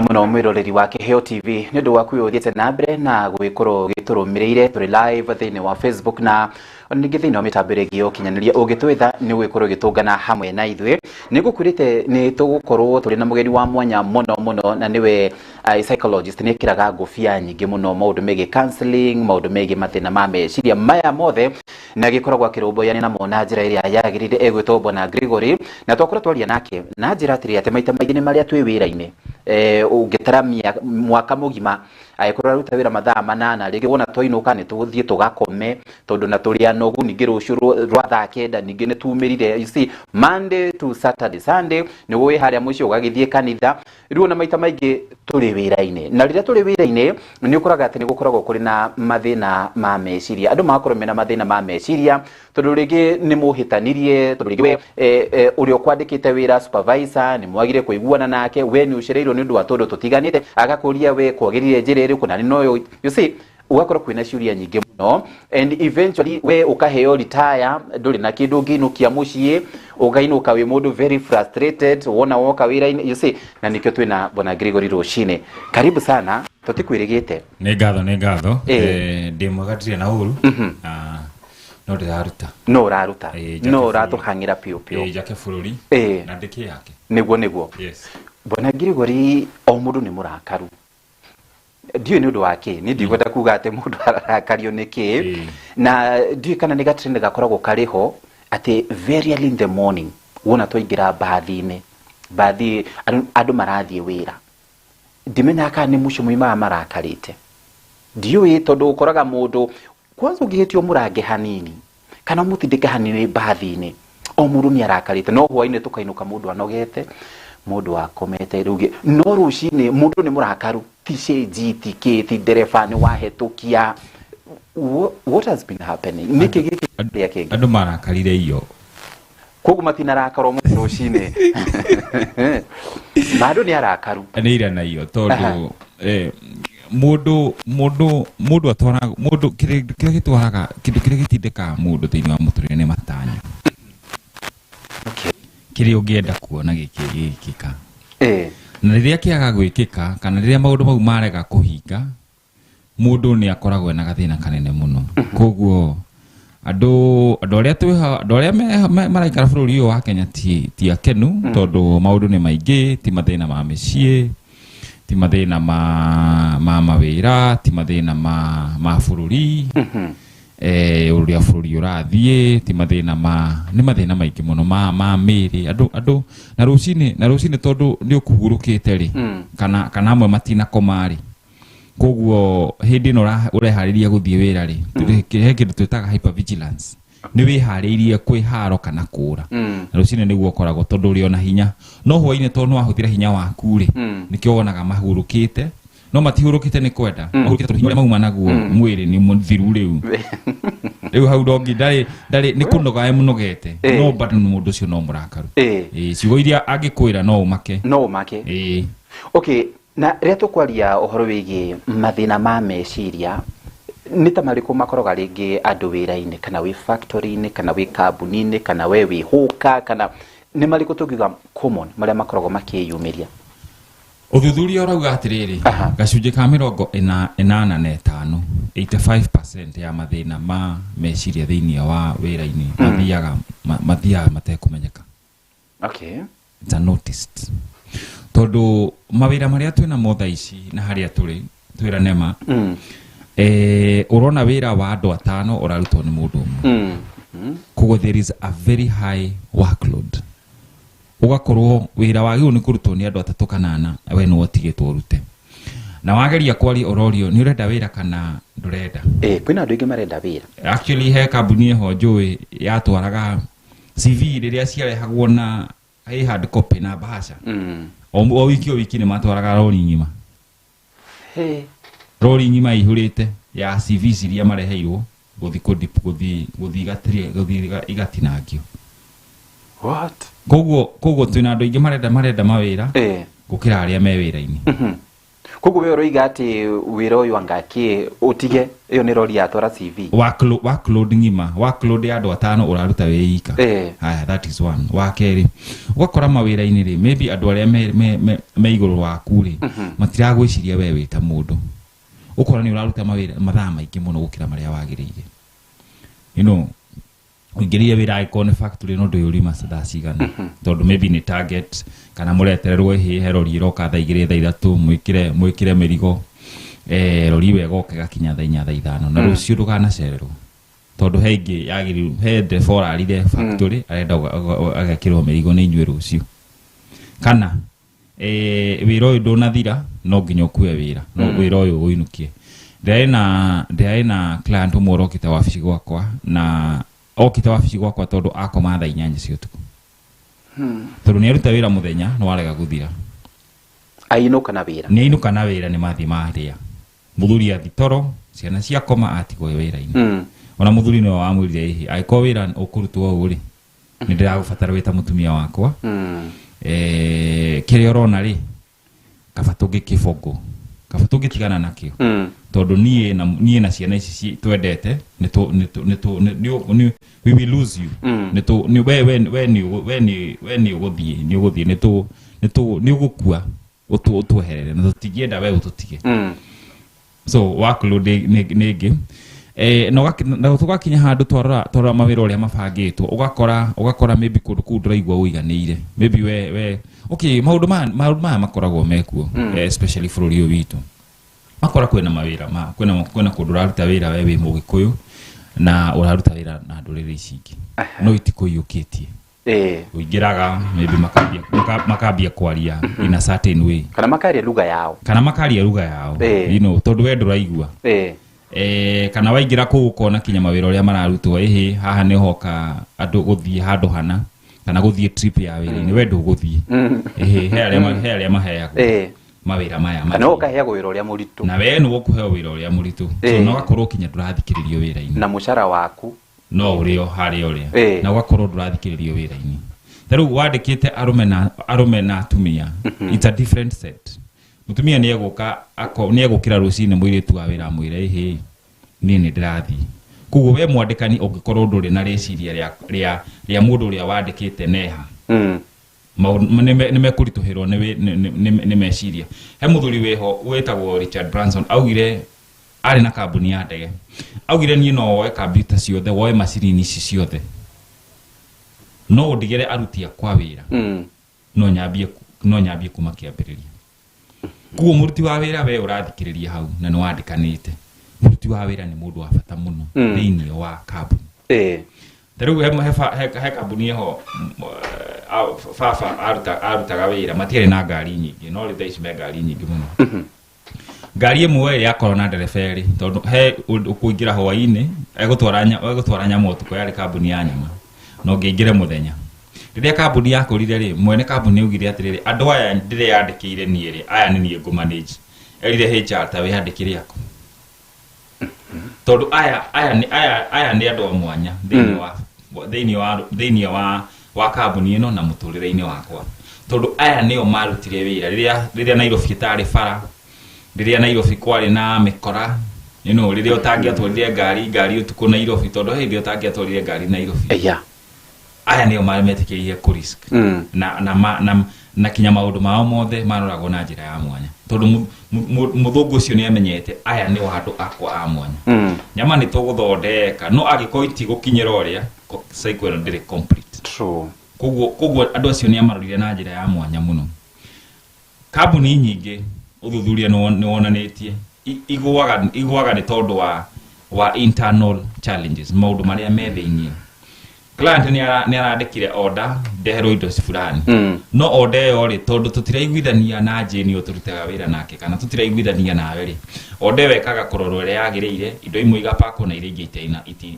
Muno mwiroreri wa Kiheo TV, nĩ ũndũ waku ũthiĩte na mbere na gwĩkorwo ũgĩtũrũmĩrĩire tũrĩ live thĩinĩ wa Facebook na ningĩ thĩinĩ wa mĩtambo ĩrĩa ĩngĩ ya ũkinyanĩria. Ũngĩtwetha nĩ ũgũgĩkorwo ũgĩtũngana hamwe na ithuĩ. Nĩ ngũkwĩrĩte nĩ tũgũkorwo tũrĩ na mũgeni wa mwanya mũno mũno, na nĩwe psychologist. Nĩ ĩkĩraga ngũbia nyingĩ mũno maũndũ megiĩ counseling, maũndũ megiĩ mathĩna ma meciria maya mothe, na agĩkoragwo akĩrũmbũyania namo na njĩra ĩrĩa yagĩrĩire. Egwĩtwo Bwana Gregory, na twakorwo twaria nake na njĩra atĩrĩ, atĩ maita maingĩ nĩ marĩa twĩ wĩra-inĩ, ũngĩtara mwaka mũgima, angĩkorwo ũraruta wĩra mathaa 8, rĩngĩ wona twainũka nĩ tũgũthiĩ tũgakome tondũ na tũrĩ anogu. Ningĩ rũciũ rwa thaa 9 ningĩ nĩ tumĩrire. You see, Monday to Saturday, Sunday nĩ wĩ harĩa mũciĩ ũgagĩthiĩ kanitha. Rĩu ona maita maingĩ tũrĩ wĩra-inĩ, na rĩrĩa tũrĩ wĩra-inĩ nĩ ũkoraga atĩ nĩ gũkoragwo kũrĩ na mathĩna ma meciria. Andũ magakorwo mena mathĩna ma meciria tondũ rĩngĩ nĩ mũhĩtanirie, tondũ rĩngĩ we ũrĩa ũkwandĩkĩte wĩra, supervisor, nĩ mwagire kũiguana nake, we nĩ ũcereirwo nĩ ũndũ wa tũndũ tũtiganĩte, agakũria we kwagĩrire njĩra ĩrĩkũ, na nĩ noyo. You see, ũgakorwo kwĩna ciũria nyingĩ mũno, and eventually we ũkaheo retire, ndũrĩ na kĩndũ ũngĩinũkia mũciĩ, ũkainũka wĩ mũndũ very frustrated wona woka wĩra-inĩ. You see, na nĩkĩo twĩna Bwana Gregory rũcinĩ. Karibu sana, tũtikwĩrĩgĩte. Nĩ ngatho, nĩ ngatho. Ndĩ mwega, ndirĩ na ũru na no ndĩraruta. No ũraruta. Njake no bũrũri. Ũratũhang'ĩra piũ piũ. Njake bũrũri na ndĩkĩ yake. Nĩguo. Yes. Bwana Gregory, o mũndũ nĩ mũrakaru, ndiũĩ nĩ ũndũ wa kĩ. Nĩ ndikwenda kuga atĩ mũndũ ararakario nĩ kĩ, na ndiũĩ kana nĩ gatrend gakoragwo karĩ ho atĩ very early in the morning wona twaingĩra mbathi-inĩ, mbathi andũ marathiĩ wĩra, ndimenyaga kana nĩ mũciĩ moimaga marakarĩte, ndiũĩ, tondũ ũkoraga mũndũ kwanza ũngĩhĩtio mũrange hanini kana mũtindĩke hanini mbathi-inĩ, o mũndũ nĩ arakarĩte. No hwainĩ tũkainũka mũndũ anogete, mũndũ akomete rĩu no rũcinĩ mũndũ nĩ mũrakaru, ti cĩnji, ti kĩ, ti ndereba nĩ wahetũkia. What has been happening? Nĩkĩ gĩkĩ kĩrĩa kĩngĩ? Andũ marakarire iyo. Koguo matinarakara ũmũthĩ rũcinĩ, na andũ nĩ arakaru. Nĩ ira na iyo tondũ mũndũ atwaraga mũndũ kĩrĩa gĩtwaraga kĩndũ kĩrĩa gĩtindĩkaga mũndũ thĩinĩ wa mũtũrĩre nĩ matanya, kĩrĩa ũngĩenda kuona gĩkĩka, na rĩrĩa kĩaga gwĩkĩka kana rĩrĩa maũndũ mau marega kũhinga, mũndũ nĩ akoragwo ena gathĩna kanene mũno. Koguo andũ arĩa twĩha, andũ arĩa maraikara bũrũri ũyũ wa Kenya ti akenu tondũ maũndũ nĩ maingĩ, ti mathĩna ma mĩciĩ, ti mathĩna ma mawĩra, ti mathĩna ma bũrũri, ũrĩa bũrũri ũrathiĩ, ti mathĩna ma nĩ mathĩna maingĩ mũno ma mĩĩrĩ. Andũ na rũcinĩ tondũ nĩ ũkũhurũkĩte rĩ, kana amwe matinakoma rĩ, koguo hĩndĩ ĩno ũreharĩria gũthiĩ wĩra rĩ, he kĩndũ twĩtaga hypervigilance, nĩ wĩharĩirie kwĩ haro kana kũra. Na rũcinĩ nĩguo ũkoragwo tondũ ũrĩ ona hinya, no hwainĩ tondũ nĩ wahũthĩra hinya waku rĩ, nĩkĩo wonaga mahurũkĩte, no matihurũkĩte nĩ kwenda, mahurũkĩte tondũ hinya ũrĩa mauma naguo mwĩrĩ nĩ mũthiru rĩu. Rĩu hau ndongi ndarĩ nĩ kũnoga emũnogete, no bado nĩ mũndũ ũcio no mũrakaru. Ciugo iria angĩkwĩra no ũmake. No ũmake. Okay, na rĩrĩa tũkwaria ũhoro wĩgiĩ mathĩna ma meciria, nĩ ta marĩkũ makoraga rĩngĩ andũ wĩra-inĩ, kana wĩ factory-inĩ, kana wĩ kambuni-inĩ, kana we wĩ hũka, kana nĩ marĩkũ tũngiuga common marĩa makoragwo makĩyumĩria? Ũthuthuria ũrauga atĩrĩrĩ, gacunjĩ ka 85, 85% ya mathĩna ma meciria thĩinĩ wa wĩra-inĩ mathiaga matekũmenyeka. It's unnoticed tondũ mawĩra marĩa twĩna mo thaa ici na harĩa tũrĩ twĩra nema, ũrona wĩra wa andũ atano ũrarutwo nĩ mũndũ ũmwe. Koguo there is a very high workload, ũgakorwo wĩra wagĩrĩirwo nĩ kũrutwo nĩ andũ atatũ kana ana, we nĩwe ũtigĩtwo ũrute, na wageria kwaria ũrorio nĩ ũrenda wĩra kana ndũrenda. Kwĩna andũ aingĩ marenda wĩra. Actually, he kambuni ĩho njũĩ yatwaraga CV rĩrĩa ciarehagwo na ĩ hard copy na bahasha, o wiki nĩ matwaraga rori ng'ima, rori ng'ima ĩihũrĩte ya CVs iria mareheirwo gũthi gũthi igatinangio. What? Koguo twĩna andũ aingĩ marenda mawĩra gũkĩra arĩa me wĩra-inĩ. Koguo we ũroiga atĩ wĩra ũyũ anga kĩ ũtige ĩyo nĩ rori yatwara CV. Workload ng'ima, workload ya andũ atano ũraruta wĩ ika. Haya, that is one. Wa kerĩ, ũgakora mawĩra-inĩ rĩ, maybe andũ arĩa me igũrũ waku rĩ, matiragwĩciria we wĩ ta mũndũ. Ũkora nĩ ũraruta mawĩra mathaa maingĩ mũno gũkĩra marĩa wagĩrĩire. You know, ũingĩrire wĩra angĩkorwo nĩ factory no ndũyũrima thaa cigana, tondũ maybe nĩ target kana mũretererwo ĩhĩ he rori ĩroka thaa 2 thaa 3 mwĩkĩre mĩrigo, rori ĩyo ĩgoka ĩgakinya thaa 4 thaa 5 na rũciũ ndũkanacererwo tondũ he ĩngĩ yagĩrĩirwo, he ndereba ũrarire factory arenda agekĩrwo mĩrigo nĩ inyuĩ rũciũ, kana wĩra ũyũ ndũnathira no nginya ũkue wĩra, no wĩra ũyũ ũinũkie. Ndĩrarĩ na client ũmwe ũrokĩte wabici gwakwa, na okĩte wabici gwakwa tondũ akoma thaa 8 cia ũtukũ. Tondũ nĩ aruta wĩra mũthenya no arega gũthira. Ainũka na wĩra. Nĩ ainũka na wĩra nĩ mathiĩ marĩa. Mũthuri athi toro, ciana ciakoma atigwo wĩra-inĩ. Ona mũthuri nĩwe wamwĩrire ĩhĩ, angĩkorwo wĩra ũkũrutwo ũũ rĩ, nĩ ndĩragũbatara wĩ ta mũtumia wakwa. Kĩrĩa ũrona rĩ, kaba tũngĩkĩbongwo, kaba tũngĩtigana nakĩo. Tondũ niĩ na ciana ici twendete, nĩ tũ, nĩ tũ, nĩ tũ, nĩ, nĩ, nĩ, we will lose you. Nĩ tũ, nĩ, we, we, we, nĩ ũgũ, we, nĩ, we, nĩ ũgũthiĩ, nĩ ũgũthiĩ, nĩ tũ, nĩ tũ, nĩ ũgũkua, ũtweherere, na tũtingĩenda we ũtũtige. So workload nĩ ĩngĩ. Na tũgakinya handũ twarora mawĩra ũrĩa mabangĩtwo, ũgakora maybe kũndũ kũu ndũraigua ũiganĩire. Maybe we, okay, maũndũ maya makoragwo mekuo, especially bũrũri ũyũ witũ. Makora kwĩna mawĩra ma, kwĩna kũndũ ũraruta wĩra we wĩ Mũgĩkũyũ na ũraruta wĩra na ndũrĩrĩ ici ingĩ. No itikũiyũkĩtie. Ũingĩraga, maybe makambia kwaria in a certain way. Kana makaria lugha yao. Kana makaria lugha yao. You know, tondũ we ndũraigua. Kana waingĩra kũu ũkona kinya mawĩra ũrĩa mararutwo, ĩhĩ, haha nĩ hoka andũ gũthiĩ handũ hana, kana gũthiĩ trip ya wĩra-inĩ, we ndũgũthiĩ. Ĩhĩ, he arĩa maheagwo mawĩra maya Kana mathiĩ. ũkaheagwo wĩra ũrĩa mũritũ. Na we nĩwe ũkũheo wĩra ũrĩa mũritũ. So, no ũgakorwo kinya ndũrathikĩrĩrio wĩra-inĩ. Na mũcara waku. No ũrĩ o harĩa ũrĩa. Na ũgakorwo ndũrathikĩrĩrio wĩra-inĩ. Ta rĩu wandĩkĩte arũme na atumia. It's a different set. Mũtumia nĩ egũka, nĩ egũkĩra rũcinĩ mũirĩtu wa wĩra amwĩre, ĩhĩ, niĩ nĩ ndĩrathiĩ. Koguo we mwandĩkani ũngĩkorwo ndũrĩ na rĩciria rĩa mũndũ ũrĩa wandĩkĩte neha. Nĩ mekũritũhĩrwo nĩ meciria. He mũthuri wĩho wĩtagwo Richard Branson augire arĩ na kambuni ya ndege. Augire niĩ no woe kambiuta ciothe, woe macini ici ciothe. No ũndigĩre aruti akwa wĩra. No nyambie kuma kĩambĩrĩria. Koguo mũruti wa wĩra we ũrathikĩrĩria hau na nĩ wandĩkanĩte. Mũruti wa wĩra nĩ mũndũ wa bata mũno thĩinĩ wa kambuni. Ta rĩu he kambuni ĩho, baba arutaga wĩra, matiarĩ na ngari nyingĩ, no rĩu thaa ici me ngari nyingĩ mũno. Ngari ĩmwe ĩrĩa yakorwo na ndereba erĩ, tondũ he ũkũingĩra hwaĩ-inĩ, egũtwara nyama ũtukũ, yarĩ kambuni ya nyama, na ũngĩingĩre mũthenya. Rĩrĩa kambuni yakũrire rĩ, mwene kambuni augire atĩrĩrĩ, andũ aya ndĩreyandĩkĩire niĩ rĩ, aya nĩ niĩ ngũmanage. Erire HR ta wĩyandĩkĩre aku. Tondũ aya nĩ andũ a mwanya thĩinĩ wa kambuni ĩno na mũtũrĩre-inĩ wakwa. Tondũ aya nĩo marutire wĩra rĩrĩa Nairobi ĩtarĩ bara, rĩrĩa Nairobi kwarĩ na mĩkora, you know, rĩrĩa ũtangĩatwarire ngari ũtukũ Nairobi, tondũ he hĩndĩ ũtangĩatwarire ngari Nairobi. Aya nĩo metĩkĩrire kũ risk. Na kinya maũndũ mao mothe maroragwo na njĩra ya mwanya. Tondũ mũthũngũ ũcio nĩamenyete aya nĩo andũ akwa a mwanya. Nyama nĩ tũgũthondeka, no angĩkorwo itigũkinyĩra ũrĩa, cycle ĩno ndĩrĩ complete. Koguo andũ acio nĩamarorire na njĩra ya mwanya mũno. Kambuni nyingĩ ũthuthuria nĩwonanĩtie, igũaga nĩ tondũ wa internal challenges, maũndũ marĩa me thĩinĩ. Client nĩ arandĩkire order ndeherwo indo fulani. No order ĩyo rĩ, tondũ tũtiraiguithania na Jane ũyũ tũrutaga wĩra nake, kana tũtiraiguithania nawe rĩ, order ĩyo ĩkaga kũrorwo ũrĩa yagĩrĩire, indo imwe igapakwo na iria ingĩ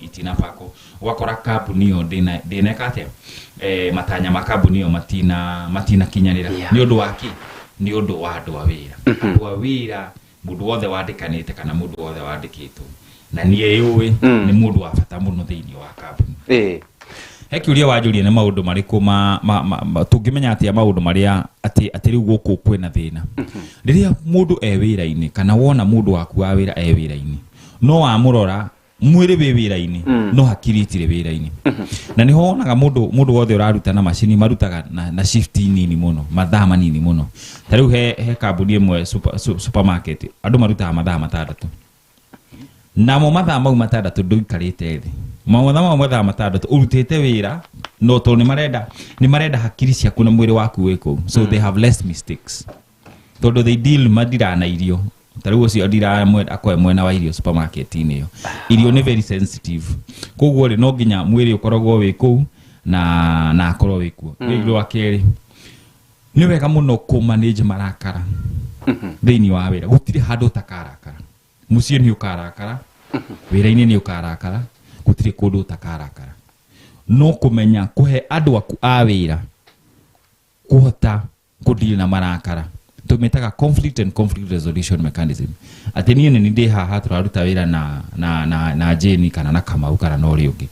itinapakwo. Ũgakora kambuni ĩyo ndĩneka atĩa? Matanya ma kambuni ĩyo matinakinyanĩra. Nĩ ũndũ wa kĩ? Nĩ ũndũ wa andũ a wĩra. Andũ a wĩra, mũndũ wothe wandĩkanĩte kana mũndũ wothe wandĩkĩtwo, na niĩ yũĩ, nĩ mũndũ wa bata mũno thĩinĩ wa kambuni. He kĩũria wanjũria nĩ maũndũ marĩkũ tũngĩmenya atĩa maũndũ marĩa atĩ rĩu gũkũ kwĩna thĩna. Rĩrĩa mũndũ e wĩra-inĩ kana wona mũndũ waku wa wĩra e wĩra-inĩ, no wamũrora mwĩrĩ wĩ wĩra-inĩ no hakiri itirĩ wĩra-inĩ. Na nĩho wonaga mũndũ wothe ũraruta na macini marutaga na shift nini mũno, mathaa manini mũno. Ta rĩu he kambuni ĩmwe supermarket andũ marutaga mathaa 6. Namo mathaa mau 6 ndũikarĩte thĩ. Mathaa mau mathaa 6 ũrutĩte wĩra no tondũ nĩ marenda hakiri ciaku na mwĩrĩ waku wĩ kũu. So they have less mistakes. Tondũ they deal madira na irio. Ta rĩu ũcio ndira akoe mwena wa irio supermarket-inĩ ĩyo. Irio nĩ very sensitive. Koguo rĩ no nginya mwĩrĩ ũkoragwo wĩ kũu na akorwo wĩ kuo. Rĩu rwa kerĩ nĩ wega mũno kũ manage marakara thĩinĩ wa wĩra. Gũtirĩ handũ ũtakarakara. Mũciĩ nĩ ũkarakara, wĩra-inĩ nĩ ũkarakara, gũtirĩ kũndũ ũtakarakara. No kũmenya kũhe andũ aku a wĩra kũhota kũdeal na marakara. Tũmĩtaga conflict and conflict resolution mechanism. Atĩ niĩ nĩ ndĩ haha tũraruta wĩra na Jane kana na Kamau kana na ũrĩa ũngĩ.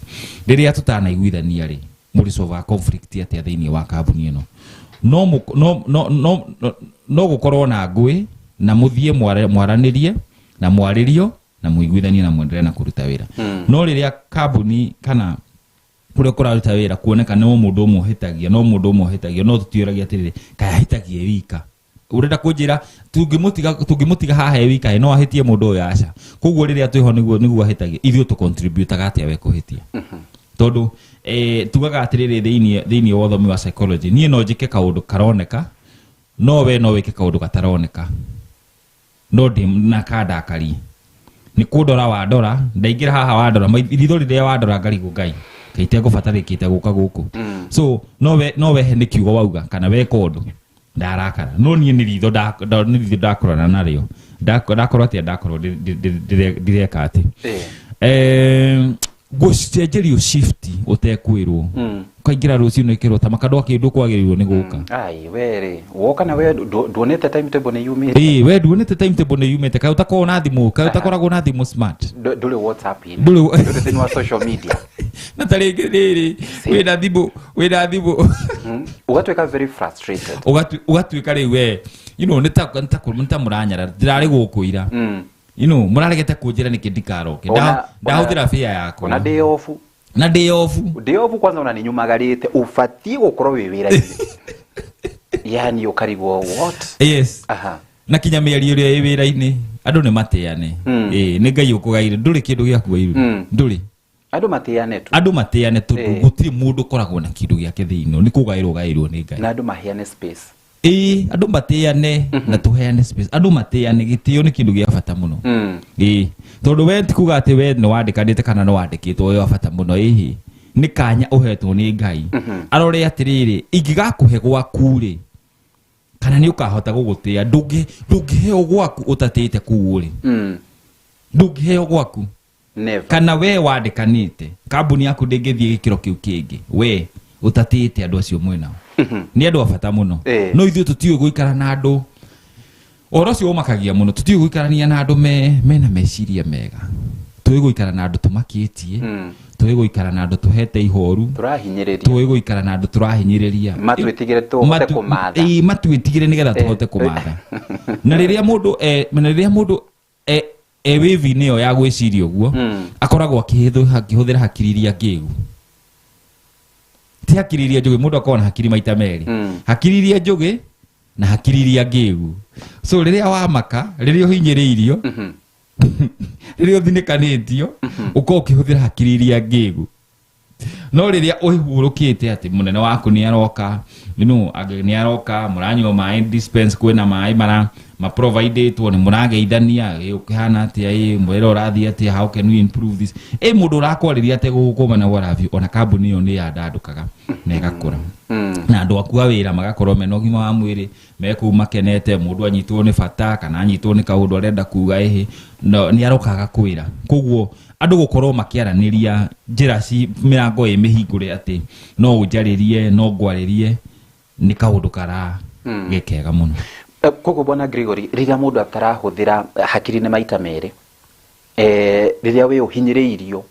Rĩrĩa tũtanaiguithania rĩ, mũresolve conflict atĩa thĩinĩ wa kambuni ĩno? No gũkorwo na ngũĩ na mũthiĩ mwaranĩrie na mwarĩrio na mũiguithanie na mwendelee na kũruta wĩra. No rĩrĩa kambuni kana kũrĩa kũraruta wĩra kuoneka no mũndũ ũmwe ũhĩtagia, no mũndũ ũmwe ũhĩtagia, no tũtiũragia atĩrĩrĩ, kaĩ ahĩtagia e wika? Ũrenda kũnjĩra tũngĩmũtiga haha e wika no ahĩtie mũndũ ũyũ? Aca. Koguo rĩrĩa twĩho nĩguo ahĩtagia, ithuĩ tũ-contribute-aga atĩa we kũhĩtia? Tondũ tugaga atĩrĩrĩ thĩinĩ wa ũthomi wa psychology, niĩ no njĩke kaũndũ karoneka, no we no wĩke kaũndũ gataroneka, no ndĩ na kandakarie. Nĩ kũndora wandora, ndaingĩra haha wandora, ritho rĩrĩa wandora ngarigwo Ngai, kaĩ itegũbatarĩkĩte gũka gũkũ. So no wehe nĩ kiugo wauga kana weka ũndũ ndarakara, no niĩ nĩ ritho nĩ ritho ndakorana narĩo. Ndakorwo atĩa, ndakorwo ndireka atĩ. Gũcenjerio shift ũtekwĩrwo. Ũkaingĩra rũciũ nĩ ta makandũ akĩndũ kwagĩrĩirwo nĩ gũka. Ai, we rĩ, woka na we nduonete timetable nĩ yumĩte. Ĩĩ, we nduonete timetable nĩ yumĩte, kaĩ ũtakoragwo na thimũ, kaĩ ũtakoragwo na thimũ smart. Ndũrĩ WhatsApp-inĩ. Ndũrĩ thĩinĩ wa social media. Na ta rĩngĩ rĩrĩ, wĩna thimũ, wĩna thimũ. Ũgatuĩka very frustrated. Ũgatuĩka rĩu we, you know, nĩ ta mũranyara, ndĩrarĩ gũkũ ira. You know, mũraregete kũnjĩra nĩkĩ ndikaroke. Ndahũthĩra fare yakwa. Ona ndĩ off. Na ndĩ off. Ndĩ off kwanza ona nĩnyumagarĩte, ũbatiĩ gũkorwo wĩ wĩra-inĩ. Yani ũkarigwo what? Yes. Na kinya mĩario ĩrĩa ĩ wĩra-inĩ, andũ nĩ mateane. Ĩĩ, nĩ Ngai ũkũgaire, ndũrĩ kĩndũ gĩaku wairũ. Ndũrĩ. Andũ mateane tu. Andũ mateane tondũ gũtirĩ mũndũ ũkoragwo na kĩndũ gĩake thĩinĩ, nĩ kũgaĩrwo gaĩrwo nĩ Ngai. Na andũ maheane space. Ĩĩ, andũ mateane na tũheane space. Andũ mateane, gĩtĩo nĩ kĩndũ gĩa bata mũno. Ĩĩ, tondũ we ti kuga atĩ we nĩ wandĩkanĩte kana nĩ wandĩkĩtwo wĩ wa bata mũno, ĩhĩ. Nĩ kanya ũhetwo nĩ Ngai. Arore atĩrĩrĩ, ingĩgakũhe gwaku rĩ, kana nĩ ũkahota gũgũtĩa, ndũngĩheo gwaku ũtatĩte kũu ũrĩ. Ndũngĩheo gwaku. Never. Kana we wandĩkanĩte, kambuni yaku ndĩngĩthiĩ gĩkĩro kĩu kĩngĩ, we ũtatĩte andũ acio mwĩnao. Nĩ andũ a bata mũno. No ithuĩ tũtiũĩ gũikara na andũ. Ũhoro ũcio ũmakagia mũno, tũtiũĩ gũikarania na andũ mena meciria mega. Tũĩ gũikara na andũ tũmakĩtie, tũĩ gũikara na andũ tũhete ihoru, tũrahinyĩrĩria, tũĩ gũikara na andũ tũrahinyĩrĩria. Matwĩtigĩre tũhote kũmatha. Ĩĩ, matwĩtigĩre nĩgetha tũhote kũmatha. Na rĩrĩa mũndũ e wĩvi-inĩ ĩyo ya gwĩciria ũguo, akoragwo akĩhũthĩra hakiri iria ngĩgu. Ti hakiri iria njũgĩ, mũndũ akoragwo na hakiri maita merĩ. Hakiri iria njũgĩ na hakiri iria ngĩgu. So rĩrĩa wamaka, rĩrĩa ũhinyĩrĩirio, rĩrĩa ũthinĩkanĩtio, ũkoragwo ũkĩhũthĩra hakiri iria ngĩgu. No rĩrĩa ũhurũkĩte atĩ mũnene waku nĩ aroka, you know, nĩ aroka, mũranyua maĩ dispense, kwĩna maĩ mara maprovidĩtwo, nĩ mũrageithania, ĩ ũkĩhana atĩa, ĩ mwĩra ũrathiĩ atĩa, how can we improve this? Ĩ mũndũ ũrakwarĩria ategũgũkũma na what ona kambuni ĩyo nĩ yandandũkaga na ĩgakũra. Na andũ aku a wĩra magakorwo mena ũgima wa mwĩrĩ, mekũu makenete, mũndũ anyitwo nĩ bata kana anyitwo nĩ kaũndũ arenda kuga ĩhĩ, no nĩ aroka agakwĩra. Koguo andũ gũkorwo makĩaranĩria njĩra ci mĩrango ĩ mĩhingũre atĩ no ũnjarĩrie, no ngwarĩrie, nĩ kaũndũ kara gekega mũno. Koguo bwana Gregory, rĩrĩa mũndũ atarahũthĩra hakiri nĩ maita merĩ, rĩrĩa wĩ ũhinyĩrĩirio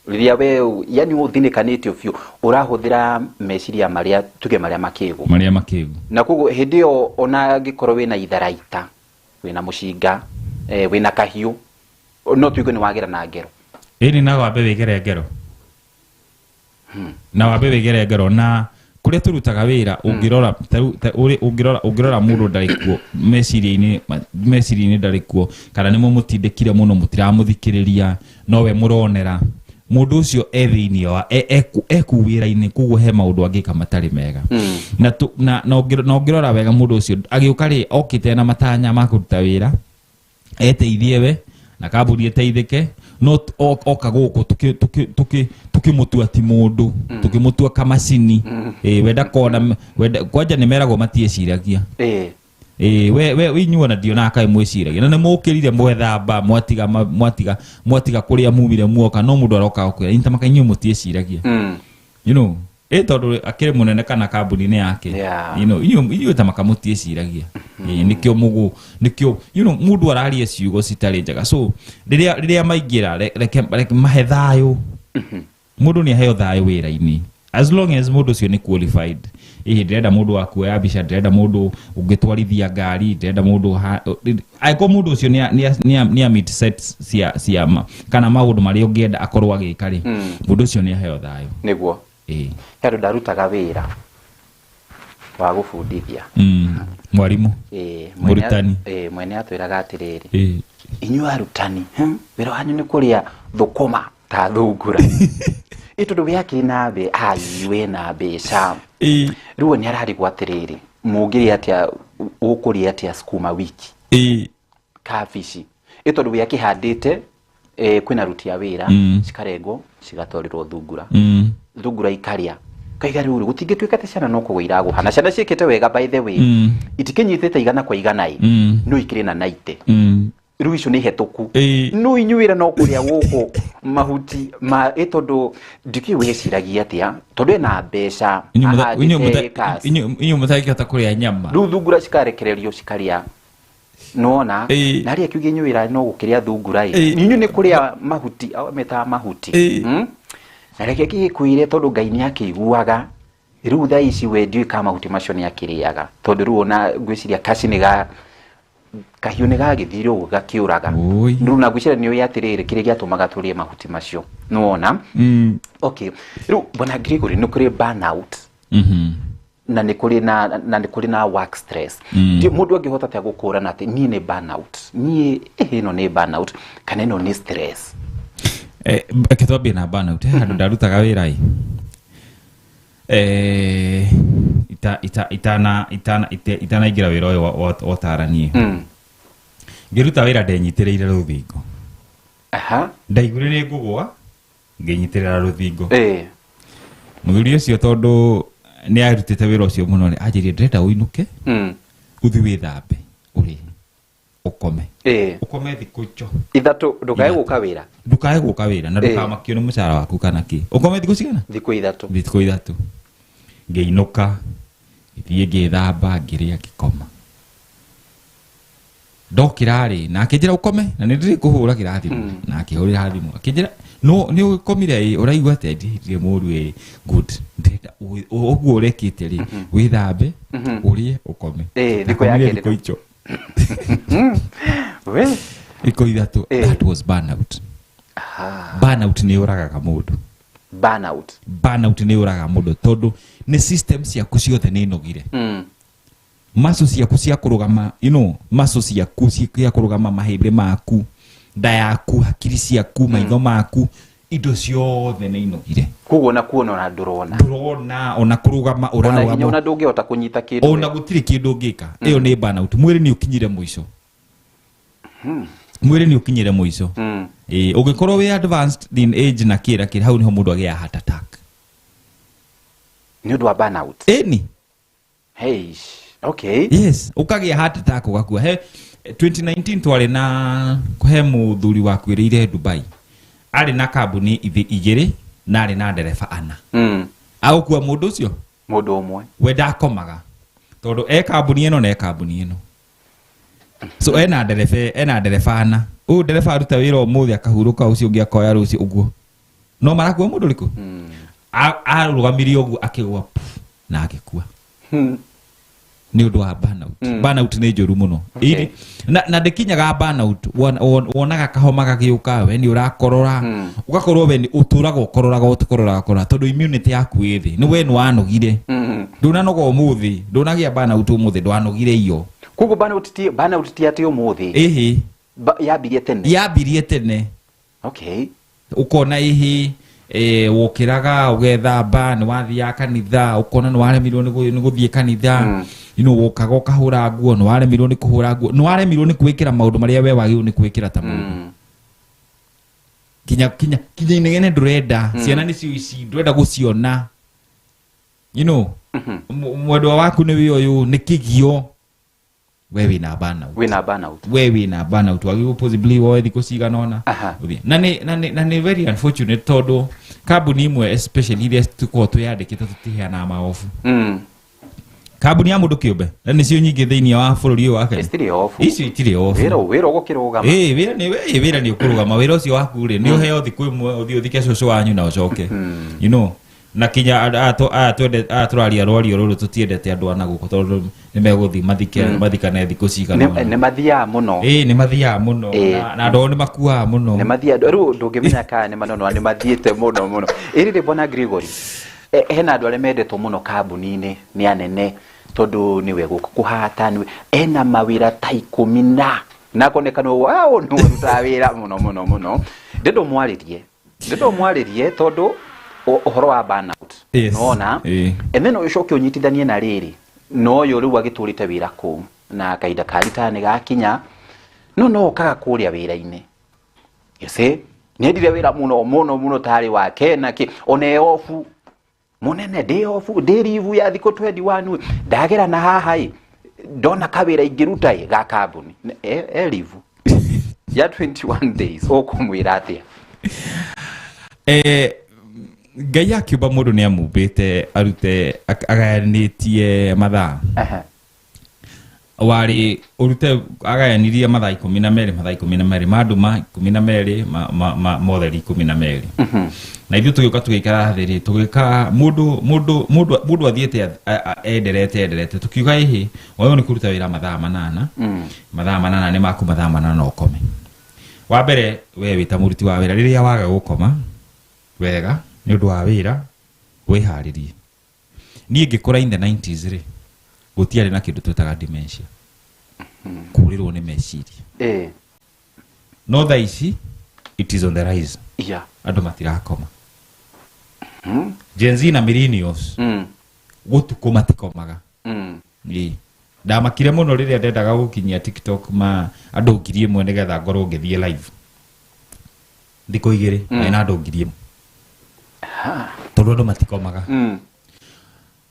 Rĩrĩa we yani ũthinĩkanĩtio biũ, ũrahũthĩra meciria marĩa tuge marĩa makĩgu. Marĩa makĩgu. Na koguo hĩndĩ ĩyo ona angĩkorwo wĩna itharaita, wĩna mũcinga, wĩna kahiũ, no tuigue nĩ wagera na ngero. Ĩni na wambe wĩgere ngero. Na wambe wĩgere ngero na kũrĩa tũrutaga wĩra ũngĩrora ũngĩrora ũngĩrora mũndũ ndarĩ kuo meciria-inĩ ndarĩ kuo, kana nĩ mũmũtindĩkire mũno, mũtiramũthikĩrĩria, nowe mũronera mũndũ ũcio e thĩinĩ wa eku wĩra-inĩ, koguo he maũndũ angĩka matarĩ mega. Na na ũngĩrora wega mũndũ ũcio agĩũka rĩ, okĩte na matanya ma kũruta wĩra, eteithie we na kambuni ĩteithĩke, no oka gũkũ tukĩmũtua ti mũndũ, tukĩmũtua kamacini. Wenda kona wenda kwanja nĩ meragwo matiĩciragia. We inyuĩ ona ndionaga kaĩ mwĩciragia, na nĩ mũkĩrire mwethamba, mwatiga mwatiga mwatiga kũrĩa mumire muoka, no mũndũ aroka gũkwĩra intamaka inyuĩ mũtiĩciragia. You know, tondũ akĩrĩ mũnene kana kambuni-inĩ yake. You know, inyuĩ tamaka mũtiĩciragia. Nĩkĩo mũgũ, nĩkĩo, you know, mũndũ araria ciugo citarĩ njega. So rĩrĩa maingĩra, reke mahe thayũ. Mũndũ nĩ aheo thayũ wĩra-inĩ. As long as mũndũ ũcio nĩ qualified. Ndĩrenda mũndũ wa kuoya mbica, ndĩrenda mũndũ ũngĩtwarithia ngari, ndĩrenda mũndũ angĩkorwo mũndũ ũcio nĩ a meet sets cia kana maũndũ marĩa ũngĩenda akorwo agĩka rĩ, mũndũ ũcio nĩ aheo thayũ. Nĩguo. He andũ ndarutaga wĩra wa gũbundithia. Mwarimu. Mũrutani. Mwene atwĩraga atĩrĩrĩ. Inyuĩ arutani, wĩra wanyu nĩ kũrĩa thũkũma ta thungura. Tondũ we akĩrĩ na ai, we na mbeca. Rĩu nĩ ararigwo atĩrĩrĩ, mũngĩrĩa atĩa, ũkũrĩa atĩa sukuma wiki? Kabici. Tondũ we akĩhandĩte, kwĩna aruti a wĩra, cikarengwo, cigatwarĩrwo thungura. Thungura ikarĩa. Kaiga rĩu gũtingĩtuĩka atĩ ciana no kũgwa iragũha. Na ciana ciĩkĩte wega by the way. Itikĩnyitĩte igana kwa igana ĩ. No ikĩrĩ na 90. Rĩu icio nĩ hetũku. No inyuĩ wĩra no kũrĩa gũkũ mahuti ma, tondũ ndikĩũĩ wĩciragia atĩa, tondũ ena mbeca, ahandĩte acres. Inyuĩ mũtangĩhota kũrĩa nyama. Rĩu thungura cikarekererio cikarĩa. Nĩwona? Na rĩrĩa kiugo inyuĩ wĩra no gũkĩrĩa thungura ĩ. Inyuĩ nĩ kũrĩa mahuti, metaga mahuti. Na reke gĩkwĩre tondũ Ngai nĩ akĩiguaga. Rĩu thaa ici we ndiũĩ kana mahuti macio nĩ akĩrĩaga. Tondũ rĩu ona ngwĩciria kaci nĩ ga kahiũ nĩ gagĩthire ũguo gakĩũraga. Rĩu na ngwĩciria nĩ ũĩ atĩrĩrĩ, kĩrĩa gĩatũmaga tũrĩe mahuti macio. Nĩwona? Okay. Rĩu bwana Gregory, nĩ kũrĩ burnout. Na nĩ kũrĩ na, na nĩ kũrĩ na work stress. Mũndũ angĩhota atĩa gũkũrana atĩ niĩ nĩ burnout, niĩ, ĩno nĩ burnout kana ĩno nĩ stress? Reke twambie na burnout. He handũ ndarutaga wĩra ĩ. Itanaingĩra wĩra ũyũ wa ũtarani. Ngĩruta wĩra ndenyitĩrĩire rũthingo. Ndaiguire nĩ ngũgũa, ngĩnyitĩrĩra rũthingo. Mũthuri ũcio tondũ nĩ arutĩte wĩra ũcio mũno rĩ, anjĩrire ndĩrenda ũinũke, ũthiĩ wĩthambe, ũrĩe, ũkome. Ũkome thikũ icio. Ithatũ, ndũkae gũka wĩra. Ndũkae gũka wĩra na ndũkamakio nĩ mũcara waku kana kĩ. Ũkome thikũ cigana? Thikũ ithatũ. Thikũ ithatũ. Ngĩinũka, ngĩthiĩ ngĩthamba, ngĩrĩa, ngĩkoma. Ndokĩra rĩ, na akĩnjĩra ũkome, na nĩ ndĩrĩkũhũragĩra thimũ. Na akĩhũrĩra thimũ. Akĩnjĩra, no, nĩ ũkomire ĩ, ũraigua atĩa? Ndirĩ mũru ĩ, good. Ndĩrenda ũguo ũrekĩte rĩ, wĩthambe, ũrĩe, ũkome. Thikũ ya Ndakomire kerĩ. thikũ icio. We. Thikũ ithatũ. That was burnout. Burnout nĩ yũragaga mũndũ. Burnout. Burnout nĩ yũragaga mũndũ tondũ nĩ system ciaku ciothe nĩ inogire. Muscle ciaku cia kũrũgama, you know, muscle ciaku cia kũrũgama, mahĩndĩ maku, nda yaku, hakiri ciaku, maitho maku, indo ciothe nĩ inogire. Koguo ona kuona ona ndũrona. Ndũrona, ona kũrũgama, Ona ũrarũgama. hinya ona ndũngĩhota kũnyita kĩndũ. Ona gũtirĩ kĩndũ ũngĩka. Ĩyo nĩ burnout. Mwĩrĩ nĩ ũkinyire mũico. Mwĩrĩ nĩ ũkinyire mũico. Ũngĩkorwo wĩ advanced in age na kĩra kĩra, hau nĩho mũndũ agĩaga heart attack. Nĩ ũndũ wa burnout. Ĩni. Hey, okay. Yes, ũkagĩa heart attack ũgakua. He 2019 twarĩ na he mũthuri wakuĩrĩire Dubai. Arĩ na kambuni igĩrĩ na arĩ na ndereba ana. Agũkua mũndũ ũcio? Mũndũ ũmwe. We ndakomaga. Tondũ e kambuni ĩno na e kambuni ĩno. So ena ndereba ana. Ũyũ ndereba aruta wĩra ũmũthĩ akahurũka, ũcio ũngĩ akoya rũciũ ũguo. No marakua mũndũ ũrĩkũ? Arũgamirie ũguo akĩgwa na agĩkua. Nĩ ũndũ wa burnout. Burnout nĩ njũru mũno. Okay. Na ndĩkinyaga burnout, wonaga kahoma gagĩũka, we nĩ ũrakorora. Ũgakorwo we nĩ ũtũraga ũkororaga ũtũkororaga tondũ immunity yaku ĩ thĩ. Nĩ we nĩ wanogire. Ndũnanoga ũmũthĩ, ndũnagĩa burnout ũmũthĩ, ndwanogire iyo. Koguo burnout ti atĩ ũmũthĩ. Ĩhĩ. Yambirie tene. Yambirie tene. Okay. Ũkona ĩhĩ, wokĩraga ũgethamba, nĩ wathiaga kanitha, ũkona nĩ waremirwo nĩ gũthiĩ kanitha. You know, wokaga ũkahũra nguo, nĩ waremirwo nĩ kũhũra nguo, nĩ waremirwo nĩ kwĩkĩra maũndũ marĩa we wagĩrĩirwo nĩ kwĩkĩra ta mũndũ. Kinya inegene ndũrenda, ciana nĩcio ici ndũrenda gũciona. You know, mwendwa waku nĩ wĩ ũyũ, nĩ kĩgio. We wĩna burnout. Wĩna burnout. We wĩna burnout. Wagĩrĩirwo possibly woe thikũ cigana ũna. Ũthiĩ. Na nĩ very unfortunate tondũ kambuni imwe especially iria tũkoragwo twĩyandĩkĩte tũtiheanaga maobu. Kambuni ya mũndũ kĩũmbe, na nĩcio nyingĩ thĩinĩ wa bũrũri ũyũ wa Kenya. Itirĩ obu. Icio itirĩ obu. Wĩra ũgũkĩrũgama. Wĩra nĩ ũkũrũgama. Wĩra ũcio waku rĩ, nĩ ũheo thikũ ĩmwe ũthiĩ ũthike cũcũ wanyu na ũcoke. You know, na kinya aya tũraria rwario rũrũ tũtiendete andũ a na gũkũ tondũ nĩ megũthiĩ mathikane thikũ cigana ũna. Nĩ mathiaga mũno. Ĩĩ, nĩ mathiaga mũno. Na andũ ao nĩ makuaga mũno. Nĩ mathiaga, rĩu ndũngĩmenya kana nĩ manono, nĩ mathiĩte mũno mũno. Ĩĩ, rĩrĩ Bwana Gregory, hena andũ arĩa mendetwo mũno kambuni-inĩ nĩ anene tondũ nĩwe gũkũ kũhata, nĩwe ena mawĩra ta ikũmi na akonekana ũguo, ũyũ nĩwe ũrutaga wĩra mũno mũno mũno. Ndĩrenda ũmwarĩrie tondũ ũhoro wa burnout. Yes. Nĩwona? And then ũcoke ũnyitithanie na rĩrĩ, na ũyũ rĩu agĩtũrĩte wĩra kũu na kahinda ka retire nĩ gakinya, no okaga kũrĩa wĩra-inĩ. You see? Nĩendire wĩra mũno mũno mũno tarĩ wake na kĩ, ona e obu. Mũnene, ndĩ obu, ndĩ leave ya thikũ 21, ndagera na haha ĩ, ndona kawĩra ingĩruta ĩ, ga kambuni. E leave ya 21 days, ũkũmwĩra atĩa? Ngai akiũmba mũndũ nĩ amũmbĩte arute agayanĩtie mathaa. Warĩ ũrute agayanirie mathaa ikũmi na merĩ, mathaa ikũmi na merĩ, ma nduma ikũmi na merĩ, motheri ikũmi na merĩ. Na ithuĩ tũgĩũka tũgĩikara thĩ rĩ, tũgĩka mũndũ athiĩte enderete, tũkiuga ĩhĩ, wagĩrĩirwo nĩ kũruta wĩra mathaa manana. Mathaa manana nĩ maku, mathaa manana ũkome. Wa mbere, we wĩ ta mũruti wa wĩra, rĩrĩa waga gũkoma wega nĩ ũndũ wa wĩra, wĩharĩrie. Niĩ ngĩkũra in the 90s rĩ, gũtiarĩ na kĩndũ twĩtaga dementia. Kũrĩrwo nĩ meciria. No thaa ici, it is on the rise. Andũ matirakoma. Gen Z na millennials, gũtukũ matikomaga. Ndamakire mũno rĩrĩa ndendaga gũkinyia TikTok ma andũ ngiri ĩmwe nĩgetha ngorwo ngĩthiĩ live. Thikũ igĩrĩ, na andũ ngiri ĩmwe. Tondũ andũ matikomaga.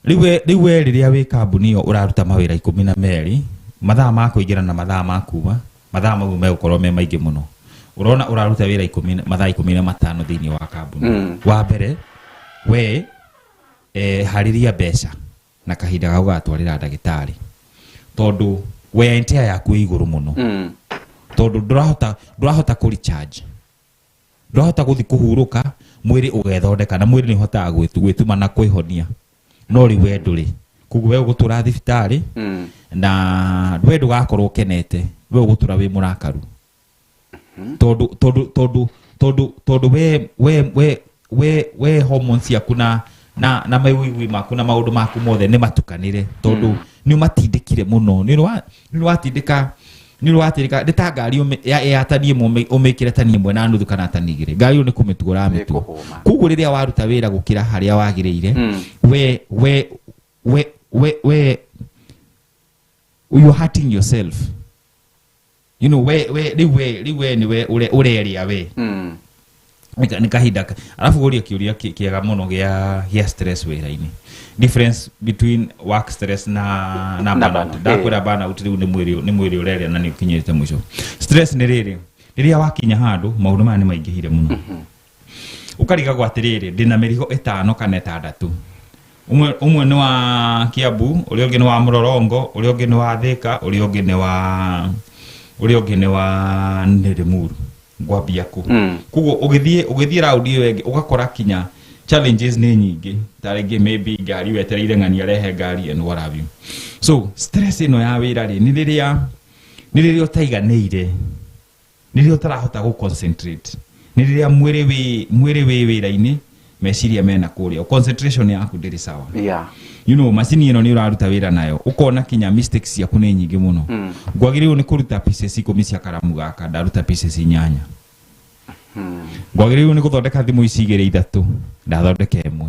Rĩu we rĩrĩa wĩ kambuni ĩyo ũraruta mawĩra ikũmi na merĩ, mathaa ma kũingĩra na mathaa ma kuma, mathaa mau megũkorwo me maingĩ mũno. Ũrona ũraruta wĩra mathaa ikũmi na matano thĩinĩ wa kambuni. Wa mbere, we, harĩria mbeca na kahinda ga gũgatwarĩra ndagĩtarĩ. Tondũ wear and tear yaku ĩ igũrũ mũno. Tondũ ndũrahota kũ recharge. Ndũrahota gũthiĩ kũhurũka, mwĩrĩ ũgethondeka, na mwĩrĩ nĩ ũhotaga gwĩtuma na kwĩhonia. No rĩu we ndũrĩ. Koguo we ũgũtũra thibitarĩ, na we ndũgakorwo ũkenete, we ũgũtũra wĩ mũrakaru. Tondũ we hormones ciaku na mawĩigwi maku na maũndũ maku mothe nĩ matukanĩre, tondũ nĩ ũmatindĩkire mũno. Nĩ ũratindĩka, nĩ ta ngari ya tani ĩmwe ũmĩkĩre tani ĩmwe na nuthu kana tani igĩrĩ. Ngari ĩyo nĩ kũmĩtua ũramĩtua. Nĩ kũhũma. Koguo rĩrĩa waruta wĩra gũkĩra harĩa wagĩrĩire, we, you are hurting yourself. You know, we, we, rĩu we, rĩu we nĩ we ũreria we. Nĩ kahinda alafu ũrie kĩũria kĩega mũno gĩa stress wĩra-inĩ. Difference between work stress na Na burnout. burnout. Ndakwĩra burnout rĩu nĩ mwĩrĩ ũreria na nĩ ũkinyĩte mũico. Stress nĩ rĩrĩ, rĩrĩa wakinya handũ maũndũ maya nĩ maingĩhire mũno. Ũkarigagwo atĩrĩrĩ, ndĩna mĩrigo ĩtano kana ĩtandatũ. Ũmwe nĩ wa Kiambu, ũrĩa ũngĩ nĩ wa Mũrorongo, ũrĩa ũngĩ nĩ wa Thika, ũrĩa ũngĩ nĩ wa Limuru. Ngwambia kũ? Koguo ũgĩthiĩ round ĩyo ĩngĩ, ũgakora kinya challenges nĩ nyingĩ, ta rĩngĩ maybe ngari wetereire ng'ani arehe ngari and what have you. So stress ĩno ya wĩra rĩ, nĩ rĩrĩa ũtaiganĩire, nĩ rĩrĩa ũtarahota gũ concentrate, nĩ rĩrĩa mwĩrĩ wĩ wĩra-inĩ, meciria mena kũrĩa, concentration yaku ndĩrĩ sawa. Macini ĩno nĩ ũraruta wĩra nayo, ũkona kinya mistakes ciaku nĩ nyingĩ mũno. Ngwagĩrĩirwo nĩ kũruta pieces 10 cia karamu gaka, ndaruta pieces 8. Ngwagĩrĩirwo nĩ gũthondeka thimũ ici igĩrĩ ithatũ, ndathondeka ĩmwe.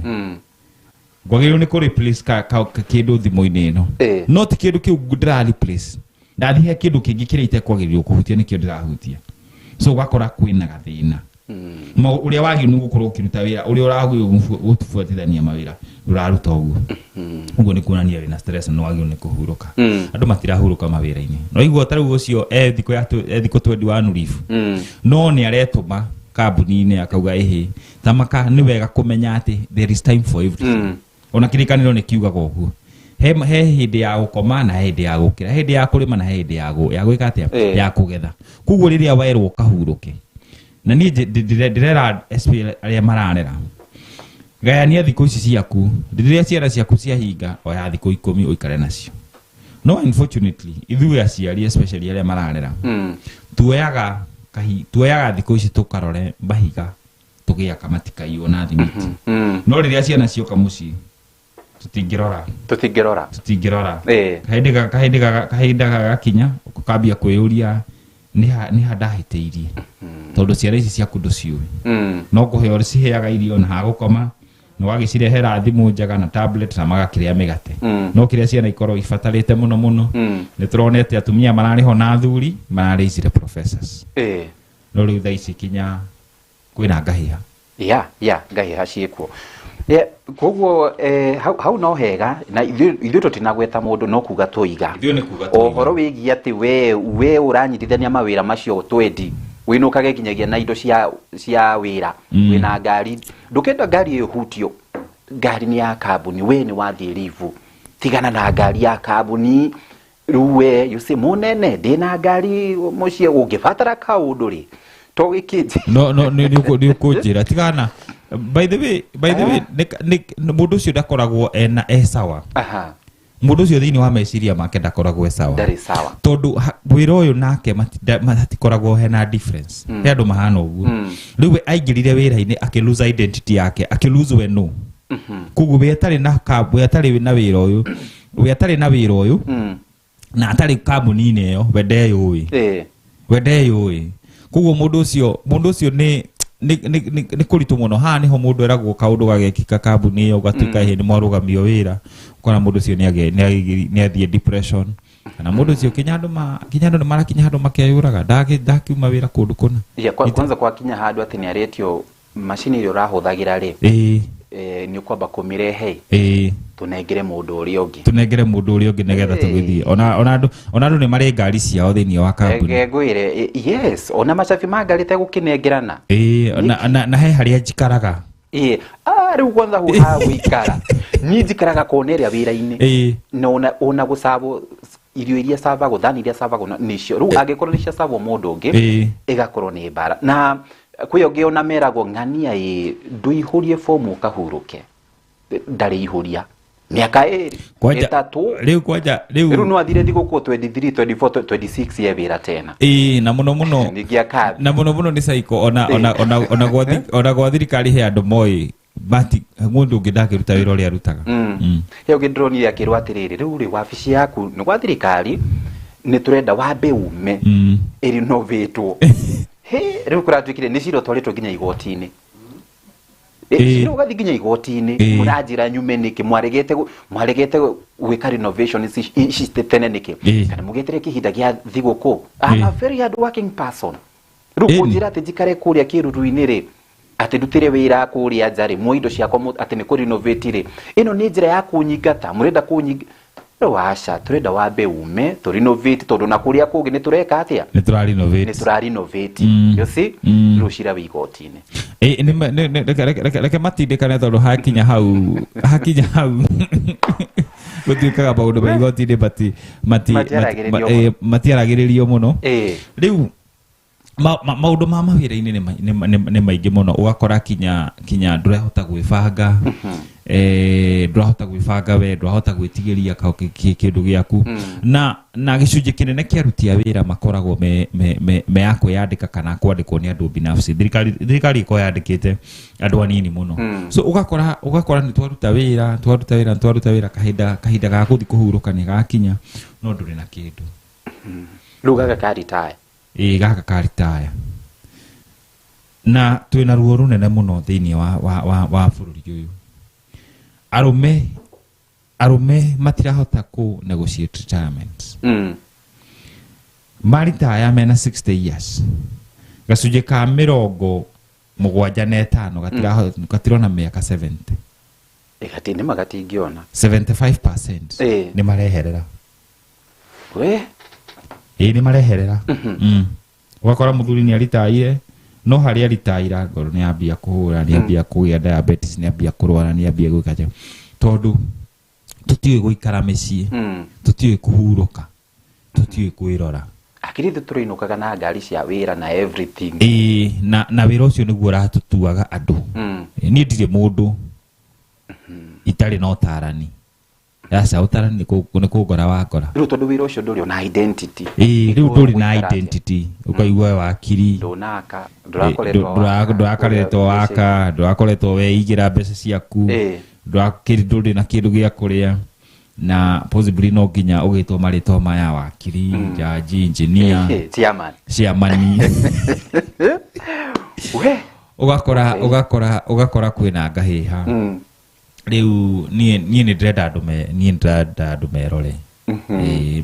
Ngwagĩrĩirwo nĩ kũ replace ka kĩndũ thimũ-inĩ ĩno. No ti kĩndũ kĩu ndĩra replace, ndathiĩ he kĩndũ kĩngĩ kĩrĩa itekwagĩrĩirwo kũhutia, nĩkĩo ndĩrahutia. So ũgakora kwĩna gathĩna. Ũrĩa wagĩrĩirwo nĩ gũkorwo ũkĩruta wĩra, ũrĩa ũragĩrĩirwo gũbuatithania mawĩra, ndũraruta ũguo. Ũguo nĩ kuonania wĩna stress na nĩ wagĩrĩirwo nĩ kũhurũka. Andũ matirahurũka mawĩra-inĩ. No igua ta rĩu ũcio e thikũ ya e thikũ 21 leave, no nĩ aretũma kambuni-inĩ akauga ĩhĩ tamaka. Nĩ wega kũmenya atĩ there is time for everything. Ona kĩrĩkanĩro nĩ kiugaga ũguo, he hĩndĩ ya gũkoma na he hĩndĩ ya gũkĩra, he hĩndĩ ya kũrĩma na he hĩndĩ ya gwĩka atĩa? Ya kũgetha. Koguo rĩrĩa werwo ũkahurũke, na niĩ ndĩrera SP arĩa mararera, gayania thikũ ici ciaku. Rĩrĩa ciana ciaku ciahinga, oya thikũ 10 ũikare nacio. No unfortunately ithuĩ aciari, especially arĩa mararera, tuoyaga thikũ ici tũkarore mahiga tũgĩaka matikaiywo na thimiti. No rĩrĩa ciana cioka mũciĩ, tũtingĩrora. Tũtingĩrora. Tũtingĩrora. Kahinda gagakinya ũkambia kwĩyũria nĩ ha ndahĩtĩirie, tondũ ciana ici ciaku ndũciũĩ. No kũheo ciheaga irio na hagũkoma, na ũgagĩcirehera thimũ njega na tablet na magakĩrĩa mĩgate. No kĩrĩa ciana ikorwo ibatarĩte mũno mũno, nĩ tũronete atumia mararĩho na athuri mararĩicire professors. No rĩu thaa ici kinya kwĩna ngahĩha. Ya ngahĩha ciĩkuo. Yeah, koguo hau no hega na ithuĩ tũtinagweta mũndũ, no kuga tũiga. Ithuĩ nĩ kuga tũiga. Ũhoro wĩgiĩ atĩ we ũranyitithania mawĩra macio twendi wĩnũkage nginyagia na indo cia wĩra. Wĩna ngari, ndũkenda ngari ĩyo hutio, ngari nĩ ya kambuni, we nĩ wathiĩ leave, tigana na ngari ya kambuni. Rĩu we, you see, mũnene, ndĩna ngari mũciĩ, ũngĩbatara kaũndũ rĩ, to gĩkĩnji. No nĩ ũkũnjĩra tigana. By the way, nĩ mũndũ ũcio ndakoragwo ena e sawa. Mũndũ ũcio thĩinĩ wa meciria make ndakoragwo e sawa. Ndarĩ sawa. Tondũ wĩra ũyũ nake hatikoragwo hena difference. He andũ mahana ũguo. Rĩu we aingĩrire wĩra-inĩ akĩ lose identity yake, akĩ lose we no. Koguo we atarĩ na wĩra ũyũ, we atarĩ na wĩra ũyũ na atarĩ kambuni-inĩ ĩyo, we ndeyũĩ. We ndeyũĩ. Koguo mũndũ ũcio nĩ kũritũ mũno. Haha nĩho mũndũ eragwo kaũndũ gagekĩka kambuni ĩyo, ũgatuĩka ĩhĩ nĩ mwarũgamio wĩra, ũkona mũndũ ũcio nĩ athiĩ depression, kana mũndũ ũcio kinya andũ nĩ marakinya handũ makeyũraga, ndakiuma wĩra kũndũ kũna. Yeah, kwanza kwakinya handũ atĩ nĩ aretio macini ĩrĩa ũrahũthagĩra rĩ, nĩ ũkwamba kũmĩrehe, tũnengere mũndũ ũrĩa ũngĩ. Tũnengere mũndũ ũrĩa ũngĩ nĩgetha tũgĩthiĩ. Ona andũ nĩ marĩ ngari ciao thĩinĩ wa kambuni. Reke ngwĩre, yes, ona macabi ma ngari tegũkĩnengerana. Ĩĩ, na he harĩa njikaraga. Ĩĩ, rĩu kwanza hau ha gũikara, niĩ njikaraga kona ĩrĩa wĩra-inĩ. Na ona gũcabwo irio iria cabagwo, thani iria cabagwo nĩcio rĩu angĩkorwo nĩ ciacabwo mũndũ ũngĩ, ĩgakorwo nĩ mbara. Na kwĩ ũngĩ ona meragwo ng'ania ĩ ndũihũrie bomu ũkahurũke, ndarĩ ihũria mĩaka 2, 3. Rĩu kwanja rĩu. Rĩu no athire thigũkũ 23, 24, 26 ye wĩra tena. Ĩĩ, na mũno mũno. Ningĩ akathi. Na mũno mũno nĩ cycle. Ona gwa thirikari he andũ moĩ mati mũndũ ũngĩ ndangĩruta wĩra ũrĩa arutaga. He ũngĩ ndĩronire akĩrwo atĩrĩrĩ, rĩu rĩ wabici yaku nĩ gwa thirikari, nĩ tũrenda wambe ume ĩrinovatwo. He rĩu kũratuĩkire nĩ cira ũtwarĩtwo nginya igoti-inĩ. Cira ũgathiĩ nginya igoti-inĩ. Mũranjĩra nyume nĩkĩ? Mwaregete gwĩka renovation ici tene nĩkĩ? Kana mũgetere kĩhinda gĩa thigũkũ? I'm a very hard working person. Rĩu kũnjĩra atĩ njikare kũrĩa kĩruru-inĩ rĩ, atĩ ndutĩre wĩra kũrĩa nja rĩ, muoe indo ciakwa atĩ nĩ kũrenovate rĩ, ĩno nĩ njĩra ya kũnyingata, mũrenda kũnyinga. Rĩu aca, tũrenda wambe ume tũrenovate, tondũ na kũrĩa kũngĩ nĩ tũreka atĩa? Nĩ tũrarenovate. Nĩ tũrarenovate. You see? Rĩu cira wĩ igoti-inĩ. Ĩ, nĩ reke matindĩkane, tondũ hakinya hau gũtuĩkaga maũndũ ma igoti-inĩ Matiaragĩrĩrio mũno. Matiaragĩrĩrio mũno. Rĩu Maũndũ ma mawĩra-inĩ nĩ maingĩ mũno, ũgakora kinya ndũrahota gwĩbanga, ndũrahota gwĩbanga we, ndũrahota gwĩtigĩria kĩndũ gĩaku. Na gĩcunjĩ kĩnene kĩa aruti a wĩra makoragwo me a kwĩyandĩka kana kwandĩkwo nĩ andũ binafsi. Thirikari ĩkoragwo yandĩkĩte andũ anini mũno. So ũgakora nĩ twaruta wĩra, twaruta wĩra, twaruta wĩra, kahinda ga gũthiĩ kũhurũka nĩ gakinya, no ndũrĩ na kĩndũ. Rĩu gaka ka retire. Ĩĩ, gaka ka retire. Na twĩna ruo rũnene mũno thĩinĩ wa bũrũri ũyũ. Arũme matirahota kũ negotiate retirement. Maritaya mena 60 years, gacunjĩ ka 75 gatirona mĩaka 70. Gati nĩ magatingĩona. 75% nĩ mareherera. We? Ĩĩ, nĩ mareherera. Ũgakora mũthuri nĩ aritaire, no harĩa aritaira ngoro nĩ ambia kũhũra, nĩ ambia kũgĩa diabetes, nĩ ambia kũrwara, nĩ ambia gwĩka atĩa. Tondũ tũtiũĩ gũikara mĩciĩ, tũtiũĩ kũhurũka, tũtiũĩ kwĩrora. Akiri ithuĩ tũrĩinũkaga na ngari cia wĩra na everything. Ĩĩ, na wĩra ũcio nĩguo ũratũtuaga andũ. Niĩ ndirĩ mũndũ itarĩ na ũtarani. Aca, ũtarani nĩ kũngora wakora. Rĩu tondũ wĩra ũcio ndũrĩ na identity. Ĩĩ, rĩu ndũrĩ na identity. Ũkaigua wakiri. Ndũnaka, ndũrakoretwo waka. Ndũrakoretwo waka, ndũrakoretwo weigĩra mbeca ciaku. Ndũrĩ na kĩndũ gĩa kũrĩa. Na possibly no nginya ũgĩtwo marĩtwa maya wakiri, jaji, engineer, chairman. Chairman. We. Ũgakora, ũgakora kwĩna ngahĩha. Rĩu niĩ nĩ ndĩrenda andũ me, niĩ nĩ ndĩrenda andũ merore.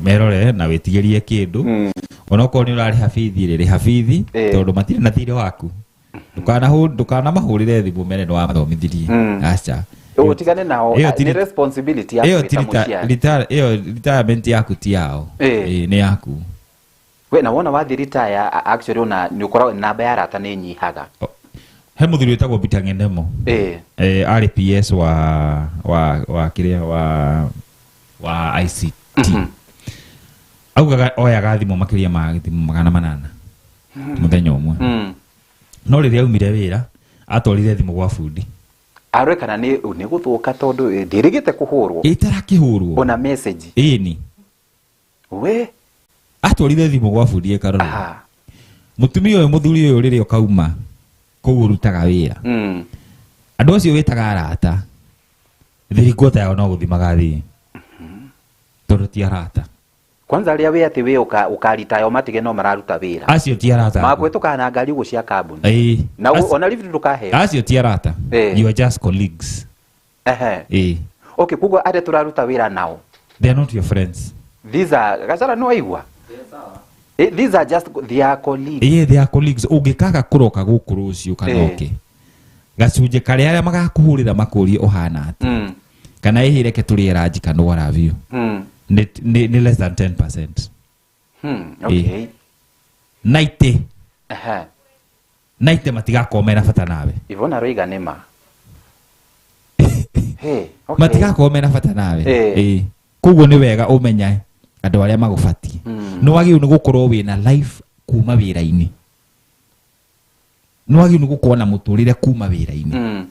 Merore na wĩtigĩrie kĩndũ. Onokorwo nĩ ũrarĩha bithi rĩ, rĩha bithi, tondũ matirĩ na thirĩ waku. Ndũkanamahũrĩre thimũ mene nĩ wamathomithirie. Aca. Ũtigane nao, nĩ responsibility yaku wĩ ta mũciari. Ĩyo retirement yaku ti yao. Nĩ yaku. We, na wona wathiĩ retire, actually ona nĩ ũkoragwo namba ya arata nĩ ĩnyihaga. He mũthuri wĩtagwo Peter Ng'endemo. Arĩ PS wa kĩrĩa, wa ICT. Augaga oyaga thimũ makĩria ma thimũ 800 mũthenya ũmwe. No rĩrĩa aumire wĩra, atwarire thimũ gwa bundi. Arore kana nĩ gũthũka tondũ ndĩrĩgĩte kũhũrwo. Ĩtarakĩhũrwo. Ona message. Ĩni. We? Atwarire thimũ gwa bundi ĩkarorwo. Mũtumia ũyũ, mũthuri ũyũ rĩrĩa ũkauma kũu ũrutaga wĩra. Andũ acio wĩtaga arata, thirikota yao no gũthiĩ magathiĩ. Tondũ ti arata. Kwanza arĩa wĩ atĩ wĩ ũkarita matige no mararuta wĩra. Acio ti arata. Makwĩtũkaga na ngari ũguo cia kambuni. Na ona lift ndũkaheo. Acio ti arata. You are just colleagues. Okay, koguo arĩa tũraruta wĩra nao. They are not your friends. These are, Gacara no aigua? These are just their colleagues. Yeah, they are colleagues. Ũngĩkaga kũroka gũkũ rũciũ kana ũke. Gacunjĩ karĩa arĩa magakũhũrĩra makũrie ũhana atĩa. Kana ĩhĩ reke tũrĩe ranji kana what have you. Nĩ less than 10%. Okay. 90. 90 matigakorwo mena bata nawe. Ivona aroiga nĩ ma. Hey, okay. Matigakorwo mena bata nawe. Koguo nĩ wega ũmenye andũ arĩa magũbatiĩ. Nĩ wagĩrĩirwo nĩ gũkorwo wĩna life kuma wĩra-inĩ. Nĩ wagĩrĩirwo nĩ gũkorwo na mũtũrĩre kuma wĩra-inĩ.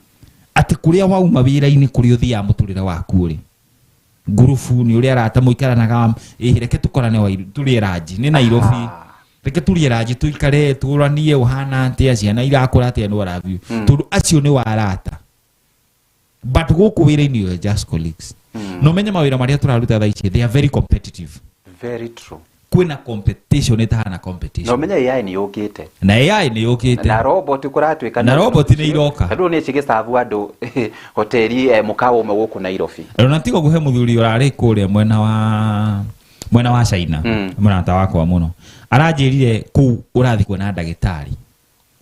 Atĩ kũrĩa wauma wĩra-inĩ kũrĩa ũthiaga mũtũrĩre waku rĩ. Ngurubu nĩ ũrĩa arata mũikaranaga, reke tũkorane tũrĩe ranji, nĩ Nairobi. Reke tũrĩe ranji tũikare tũranie ũhana atĩa, ciana irakũra atĩa, nĩ waraview. Tondũ acio nĩ wa arata. But gũkũ wĩra-inĩ you are just colleagues. Na ũmenye mawĩra marĩa tũraruta thaa ici, they are very competitive. Very true. Kwĩna competition ĩtahana competition. Na ũmenye AI nĩ yũkĩte. Na AI nĩ yũkĩte. Na robot kũratuĩka Na nĩ robot nĩ iroka. Andũ nĩ cigĩcabu andũ hoteli, mũkawa ũmwe gũkũ Nairobi. Na tiga kũhe mũthuri ũrarĩ kũrĩa mwena wa China, mũrata wakwa mũno. Aranjĩrire kũu ũrathiĩ kuona ndagĩtarĩ.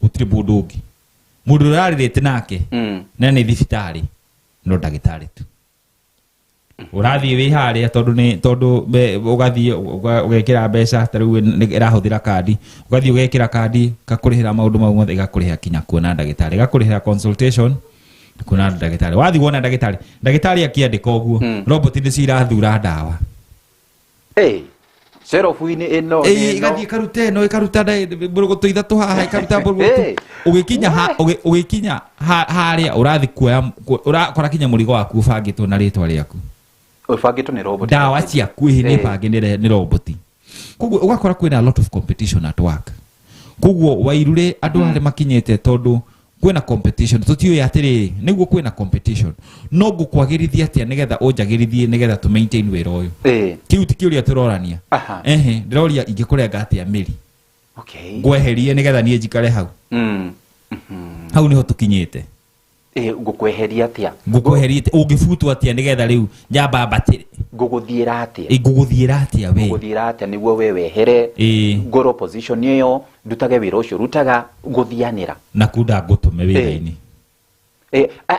Gũtirĩ mũndũ ũngĩ. Mũndũ ũrarĩrĩte nake, na nĩ thibitarĩ, no ndagĩtarĩ tu. Ũrathiĩ wĩ harĩa tondũ nĩ, tondũ me, ũgathiĩ, ũgekĩra mbeca, ta rĩu nĩ ĩrahũthĩra kandi, ũgathiĩ ũgekĩra kandi, gakũrĩhĩra maũndũ mau mothe, ĩgakũrĩhĩra kinya kuona ndagĩtarĩ, ĩgakũrĩhĩra consultation, kuona ndagĩtarĩ. Wathiĩ wona ndagĩtarĩ, ndagĩtarĩ akĩandĩka ũguo, robot nĩcio irathura ndawa. Shelf-inĩ ĩno Ĩĩ, ĩno. Ĩgathiĩ ĩkaruta ĩno, ĩkaruta mbũrũgũtũ ithatũ haha, ĩkaruta mbũrũgũtũ. Ĩĩ. Ũgĩkinya We. ũgĩkinya harĩa ũrathiĩ kuoya, ũrakora kinya mũrigo waku ũbangĩtwo na rĩtwa rĩaku. Ũbangĩtwo nĩ robot. Ndawa ciaku ĩhĩ nĩ Ĩĩ. bange nĩ roboti. Koguo ũgakora kwĩna a lot of competition at work. Koguo wairure andũ arĩa makinyĩte, tondũ kwĩna competition, tũtiũĩ atĩrĩrĩ, nĩguo kwĩna competition, no ngũkwagĩrithia atĩa nĩgetha ũnjagĩrithie, nĩgetha tũ maintain wĩra ũyũ? Kĩu ti kĩũria tũrorania. Ehe, ndĩroria ingĩkũrenga atĩa mĩri, ngweherie nĩgetha niĩ njikare hau. Hau nĩho tũkinyĩte. Ngũkweheria atĩa? Ngũkweherie atĩa? Ũngĩbutwo atĩa nĩgetha rĩu njamba mbatĩre? Ngũgũthiĩra atĩa? Ĩ, ngũgũthiĩra atĩa we? Ngũgũthiĩra atĩa nĩguo we wehere, ngorwo position ĩyo, ndutage wĩra ũcio rutaga gũthianĩra? Na kunda ngũtũme wĩra-inĩ.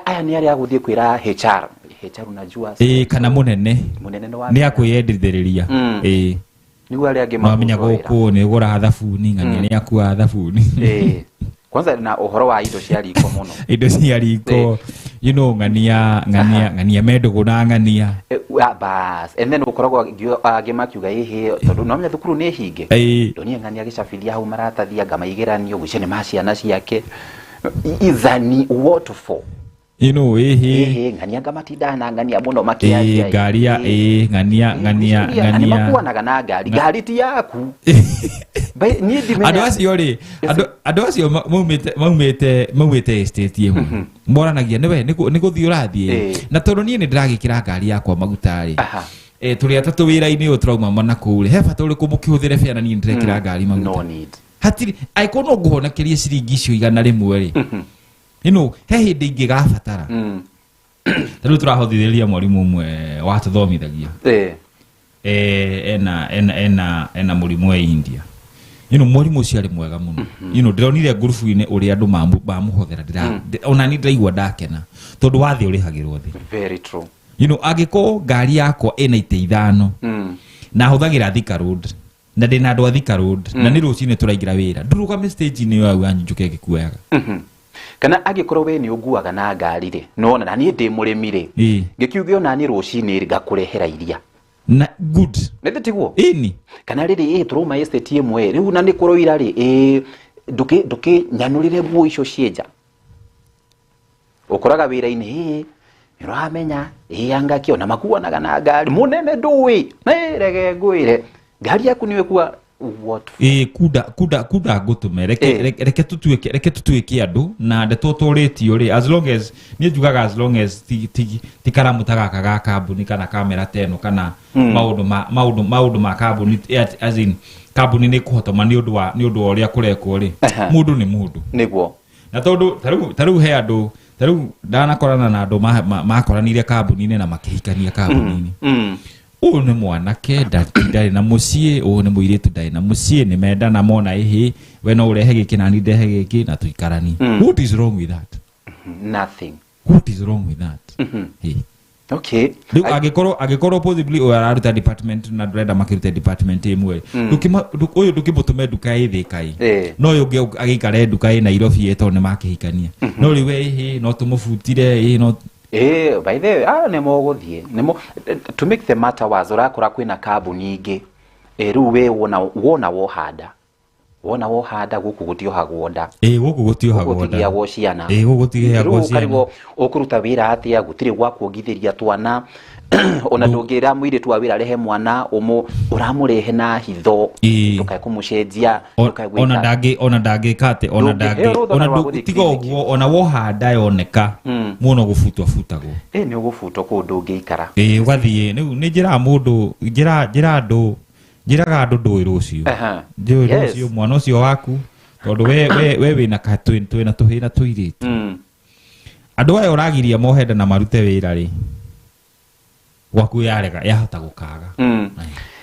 Aya nĩ arĩa agũthiĩ kwĩra HR, HR unajua. Ĩ, kana mũnene. Mũnene nĩ wa Nĩ akwĩyendithĩrĩria. Ĩ. Nĩguo arĩa angĩ Mamenya mabutwo wĩra. gũkũ nĩ ũgũraga thabuni, ng'ania nĩ akuaga thabuni. Kwanza na ũhoro wa indo cia riko mũno. Indo cia riko, ng'ania ng'ania ng'ania mendũgũ na ng'ania. Bas and then ũkoragwo angĩ makiuga ĩhĩ, tondũ no menya thukuru nĩ hinge. Ndonire ng'ania agĩcabithia hau maratathi, anga maigeranio gwĩcia nĩ ma ciana ciake ithani, what for? Ĩhĩ. Ĩhĩ, ng'ania ngamatinda na ng'ania mũno makĩaria. Ngari ya ĩ ng'ania ng'ania Ng'ania ng'ania. Makuanaga na ngari, ngari ti yaku. Niĩ ndimenya. Andũ acio rĩ, andũ acio maumĩte estate ĩmwe moranagia nĩwe nĩ gũthiĩ ũrathiĩ. Na tondũ niĩ nĩ ndĩragĩkĩra ngari yakwa maguta rĩ, tũrĩ atatũ wĩra-inĩ ũyũ tũrauma na kũu rĩ, he bata ũrĩkũ mũkĩhũthĩre bĩa na niĩ nĩndĩrekĩra ngari maguta? No need. Hatirĩ. Angĩkorwo no ngũhonokerie ciringi icio 100 rĩ, he hĩndĩ ingĩgabatara. Ta rĩu tũrahothithĩria mwarimũ ũmwe watũthomithagia. Ena mũrimũ wa India. Mwarimũ ũcio arĩ mwega mũno. Ndĩronire ngurubu-inĩ ũrĩa andũ mamũhothera, ona niĩ ndĩraigua ndakena tondũ wathiĩ ũrĩhagĩrwo thĩ. Very true. Angĩkorwo ngari yakwa ĩna itĩ ithano, na hũthagĩra Thika Road, na ndĩna andũ a Thika Road, na nĩ rũcinĩ tũraingĩra wĩra, ndũrũgame stage-inĩ ĩyo hau yanyu njũke ngĩkuoyaga. Kana angĩkorwo we nĩ ũnguaga na ngari rĩ, nĩwona na niĩ ndĩ mũrĩmi rĩ, ngĩkiuge ona niĩ rũcinĩ rĩ, ngakũrehera iria. Na good. Nĩ tiguo? Ĩni. Kana rĩrĩ, tũrauma estate ĩmwe rĩu na nĩ kũroira rĩ, ndũkĩnyanũrĩre nguo icio ciĩ nja. Ũkoraga wĩra-inĩ, nĩ ũramenya, anga kĩo, na makuanaga na ngari mũnene ndũĩ. Rege ngwĩre, ngari yaku nĩyo ĩkua what? Kunda ngũtũme. Reke tũtuĩke andũ na ndeto tũrĩtio rĩ, as long as niĩ njugaga, as long as ti karamu ta gaka ga kambuni kana kamera ta ĩno kana maũndũ ma kambuni, as in kambuni nĩ kũhotoma nĩ ũndũ wa ũrĩa kũrekwo rĩ, mũndũ nĩ mũndũ. Nĩguo. Na tondũ ta rĩu he andũ, ta rĩu ndanakorana na andũ makoranire kambuni-inĩ na makĩhikania kambuni-inĩ. Ũyũ nĩ mwanake ndarĩ na mũciĩ, ũyũ nĩ mũirĩtu ndarĩ na mũciĩ, nĩ mendana mona ĩhĩ, we no ũrehe gĩkĩ na niĩ ndehe gĩkĩ na tũikaranie. What is wrong with that? Nothing. What is wrong with that? Hey. Rĩu angĩkorwo possibly ũyũ araruta department na ndũrenda makĩrute department ĩmwe, ũyũ ndũkĩmũtũme nduka ĩ Thĩka ĩ. No ũyũ ũngĩ agĩikare nduka ĩ Nairobi ĩ, tondũ nĩ makĩhikania. No rĩu we ĩhĩ, no tũmũbutire, ĩhĩ, no By the way, nĩ mũgũthiĩ. Nĩ to make the matter worse, ũrakora kwĩna kambuni ingĩ. Rĩu we wona wohanda. Wona wohanda gũkũ gũtiohagwo nda. Gũkũ gũtiohagwo Gũkũ nda. gũtigĩagwo ciana. Gũkũ gũtigĩagwo Rĩu ciana. ũkarigwo ũkũruta wĩra atĩa, gũtirĩ gwa kuongithĩria twana. Ona ndũngĩra mũirĩtu wa wĩra arehe mwana, ũramũrehe na hitho. Ndũkae kũmũcenjia, ndũkae gwĩka. Ona ndangĩka atĩ, ona Ndũngĩheo ndangĩ, rũtha ona rwa ndũ- gũthiĩ tiga clinic. ũguo, ona wohanda yoneka, mũno gũbutwo abutagwo. Nĩ ũgũbutwo kũu ndũngĩikara. Ũgathiĩ. Rĩu nĩ njĩraga mũndũ, njĩra andũ, njĩraga andũ ndũĩ rũciũ. Ndũĩ rũciũ, mwana ũcio waku, tondũ we wĩna ka, twĩna tũhĩĩ na tũirĩtu. Andũ aya ũragiria mohe nda na marute wĩra rĩ, gwaku yarega, yahota gũkaga.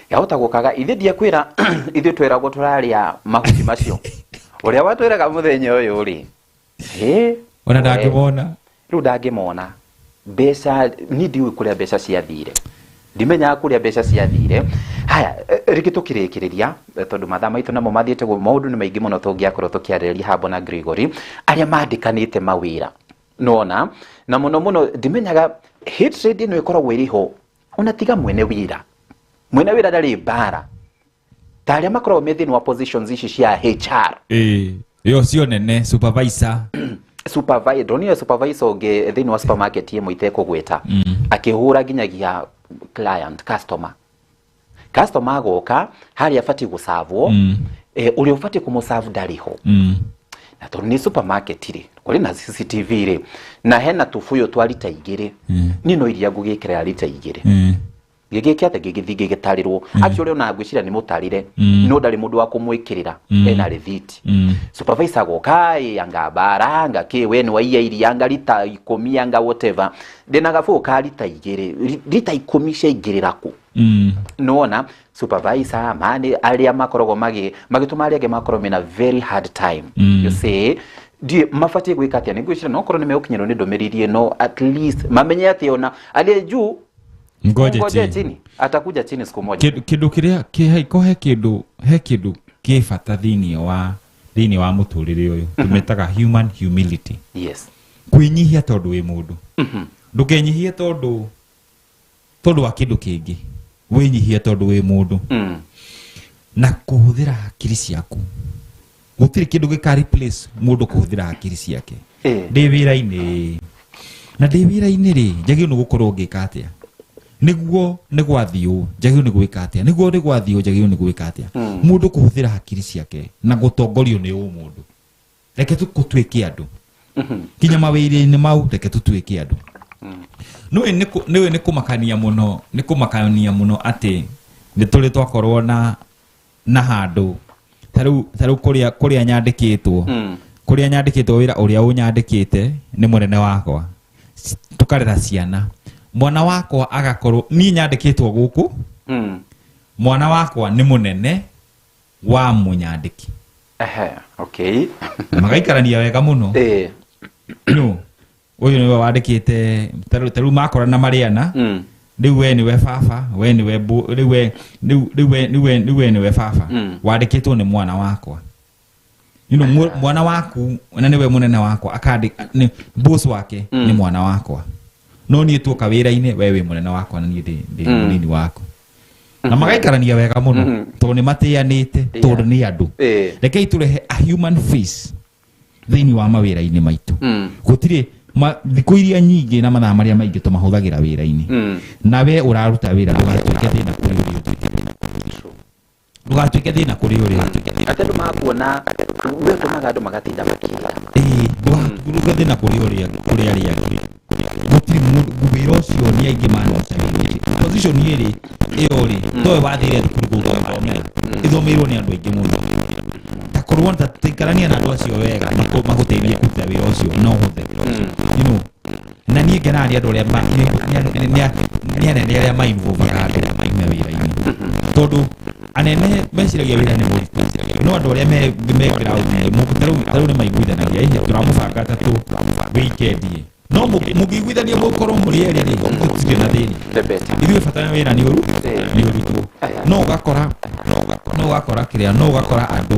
Yahota gũkaga. Ithuĩ ndiakwĩra, ithuĩ tweragwo tũrarĩa mahuti macio. Ũrĩa watwĩraga mũthenya ũyũ rĩ, Ona ndangĩmona. Rĩu ndangĩmona. Mbeca, niĩ ndiũĩ kũrĩa mbeca ciathire. Ndimenyaga kũrĩa mbeca ciathire. Haya, rĩngĩ tũkĩrĩkĩrĩria, tondũ mathaa maitũ namo mathiĩte ũguo, maũndũ nĩ maingĩ mũno tũngĩakorwo tũkĩarĩrĩria haha na Gregory, arĩa mandĩkanĩte mawĩra. Nĩwona? Na mũno mũno ndimenyaga hatred ĩno ĩkoragwo ĩrĩ ho, ona tiga mwene wĩra. Mwene wĩra ndarĩ mbara. Ta arĩa makoragwo me thĩinĩ wa positions ici cia HR. Ĩyo cio nene supervisor. Supervisor, ndonire supervisor ũngĩ thĩinĩ wa supermarket ĩmwe itekũgweta akĩhũra nginyagia client customer. Customer agoka harĩa abatiĩ gũcavwo, ũrĩa ũbatiĩ kũmũcavu ndarĩ ho. Na tondũ nĩ supermarket rĩ, kũrĩ na CCTV rĩ, na hena tũbũyũ twa rita 2. Niĩ no iria ngũgĩkĩra rita 2. Gĩgĩke atĩa gĩgĩthiĩ gĩgĩtarĩrwo. Actually ona ngwĩciria nĩ mũtarĩre, no ndarĩ mũndũ wa kũmwĩkĩrĩra, ena rĩthiti. Supervisor agoka, ĩ anga bara, anga kĩ, we nĩ waiya iria, anga rita 10, anga whatever. Ndĩna gabũyũ ka rita 2, rita 10 ciaingĩrĩra kũ? Nĩwona supervisor mani arĩa makoragwo magĩtũma arĩa angĩ makorwo mena very hard time. You see, ndiĩ mabatiĩ gwĩka atĩa? Nĩngwĩciria no korwo nĩ megũkinyĩrwo nĩ ndũmĩrĩri ĩno, at least mamenye atĩ ona aliye juu ngoje chini atakuja chini siku moja. Kindu kiria ko he kindu ki bata thiini wa muturire uyu tumetaga human humility. Yes. Kwinyihia tondu wi mundu. Ndukenyihie tondu wa kindu kingi. Winyihie tondu wi mundu. Na kuhuthira hakiri ciaku. Gutiri kindu gika replace mundu kuhuthira hakiri ciake. Ndi wira-ini. Na ndi wira-ini ri njagirwo ni gukorwo ngika atia? Niguo nĩ gwathiũ njagĩrĩirwo nĩ gwĩka atĩa? Niguo nĩ gwathiũ njagĩrĩirwo nĩ gwĩka atĩa? Mũndũ kũhũthĩra hakiri ciake na gũtongorio nĩ ũmũndũ. Reke tũtuĩke andũ. Kinya mawĩra-inĩ mau reke tũtuĩke andũ. Nĩũĩ nĩ kũmakania mũno, nĩ kũmakania mũno atĩ nĩ tũrĩ twakorwo na handũ ta rĩu kũrĩa nyandĩkĩtwo. Kũrĩa nyandĩkĩtwo wĩra ũrĩa ũnyandĩkĩte nĩ mũnene wakwa. Tũkarera ciana. Mwana wakwa agakorwo ni nyandĩkĩtwo gũkũ. Mwana wakwa nĩ mũnene wa mũnyandĩki. Okay. Magaikarania wega mũno. No ũyũ nĩwe wandĩkĩte ta rĩu makorana marĩana. Rĩu we nĩwe baba, we nĩwe rĩu we nĩwe baba. Wandĩkĩtwo nĩ mwana wakwa. You know, mwana waku na nĩwe mũnene wakwa akandĩka nĩ boss wake nĩ mwana wakwa. No niĩ tuoka wĩra-inĩ we wĩ mũnene wakwa na niĩ ndĩ mũnini waku. Na magaikarania wega mũno tondũ nĩ matĩanĩte, tondũ nĩ andũ. Rekei tũrehe a human face thĩinĩ wa mawĩra-inĩ maitũ. Gũtirĩ thikũ iria nyingĩ na mathaa marĩa maingĩ tũmahũthagĩra wĩra-inĩ. Na we ũraruta wĩra ndũgatuĩke thĩna kũrĩ ũrĩa ũngĩ. Ndũgatuĩke thĩna kũrĩ ũrĩa ũngĩ. Atĩ andũ makuona we ũtũmaga andũ magatinda makĩra. Ndũgatuĩke thĩna kũrĩ ũrĩa arĩa angĩ. Gũtirĩ mũndũ wĩra ũcio nĩ aingĩ manoca. Position ĩrĩ ĩyo rĩ towe wathire thukuru gũthomera. Ĩthomeirwo nĩ andũ aingĩ mũno. Ta korwo taikarania na andũ acio wega magũteithie kũruta wĩra ũcio no ũhũthe. You know, na niĩ ngenaga nĩ andũ arĩa nĩ anene arĩa mainvolvaga andũ me wĩra-inĩ. Tondũ anene meciragia wĩra nĩ mũritũ. No andũ arĩa me ground ta rĩu nĩ maiguithanagia, ĩhĩ tũramũbanga ta tũ weekend ĩ. No mũngĩiguithania mũkorwo mũrĩ erĩ rĩ, gũtirĩ na thĩna. Ithuĩ bata nĩ wĩra nĩ ũrutwo. No ũgakora kĩrĩa, no ũgakora andũ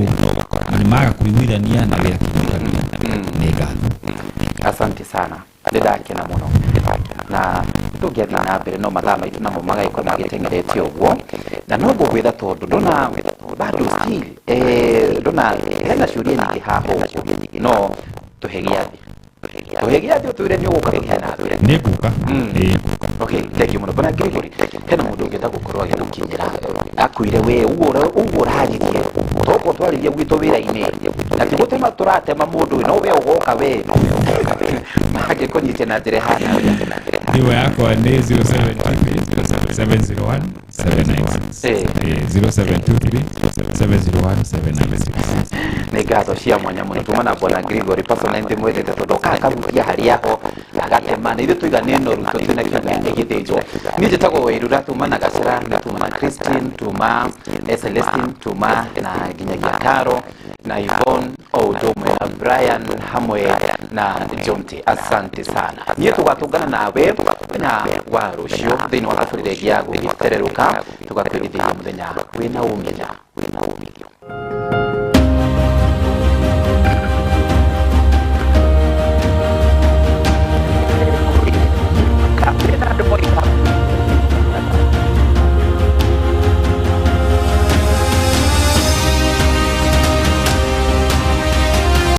nĩ maga kũiguithania na wĩra kũiguithania. Nĩ ngatho. Asante sana. Ndĩndakena mũno. Na tũngĩathiĩ na mbere no mathaa maitũ namo magagĩkorwo magĩteng'erete ũguo. Na no ngũgwĩra tondũ ndona bado still ndona hena ciũria nyingĩ haha ũguo. No tũhe gĩathĩ. Tũhe gĩathĩ ũtwĩre nĩ ũgũka tũthiĩ na mbere. Nĩ ngũka. Okay, thank you mũno. Bwana Gregory, hena mũndũ ũngĩenda gũkorwo agĩgũkinyĩra akwĩre we ũguo ũraririe tokorwo twarĩrie gwitũ wĩra-inĩ na ti gũtema tũratema mũndũ no we ũgoka we mangĩkũnyitia na njĩra ĩhana atĩa? Thimũ yakwa nĩ 0723 701 796. 0723 701 796. Nĩ ngatho cia mwanya mũno tuma na Bwana Gregory personally ndĩmwendete tondũ okaga akahutia harĩa ho agatema na ithuĩ tuiga nĩ noru tũtirĩ na kinya ĩgĩthĩnjwo. Niĩ njĩtagwo Wairura, tuma na Gacĩra, tuma na Christine, tuma Celestine, tuma na nginyagia Caro na Yvonne o ũndũ ũmwe na Brian hamwe na Jonte. Asante sana. Niĩ tũgatũngana nawe mũthenya wa rũciũ thĩinĩ wa tabarĩra ĩngĩ ya gũgĩtererũka, tũgakwĩrithĩria mũthenya wĩna ũmenya.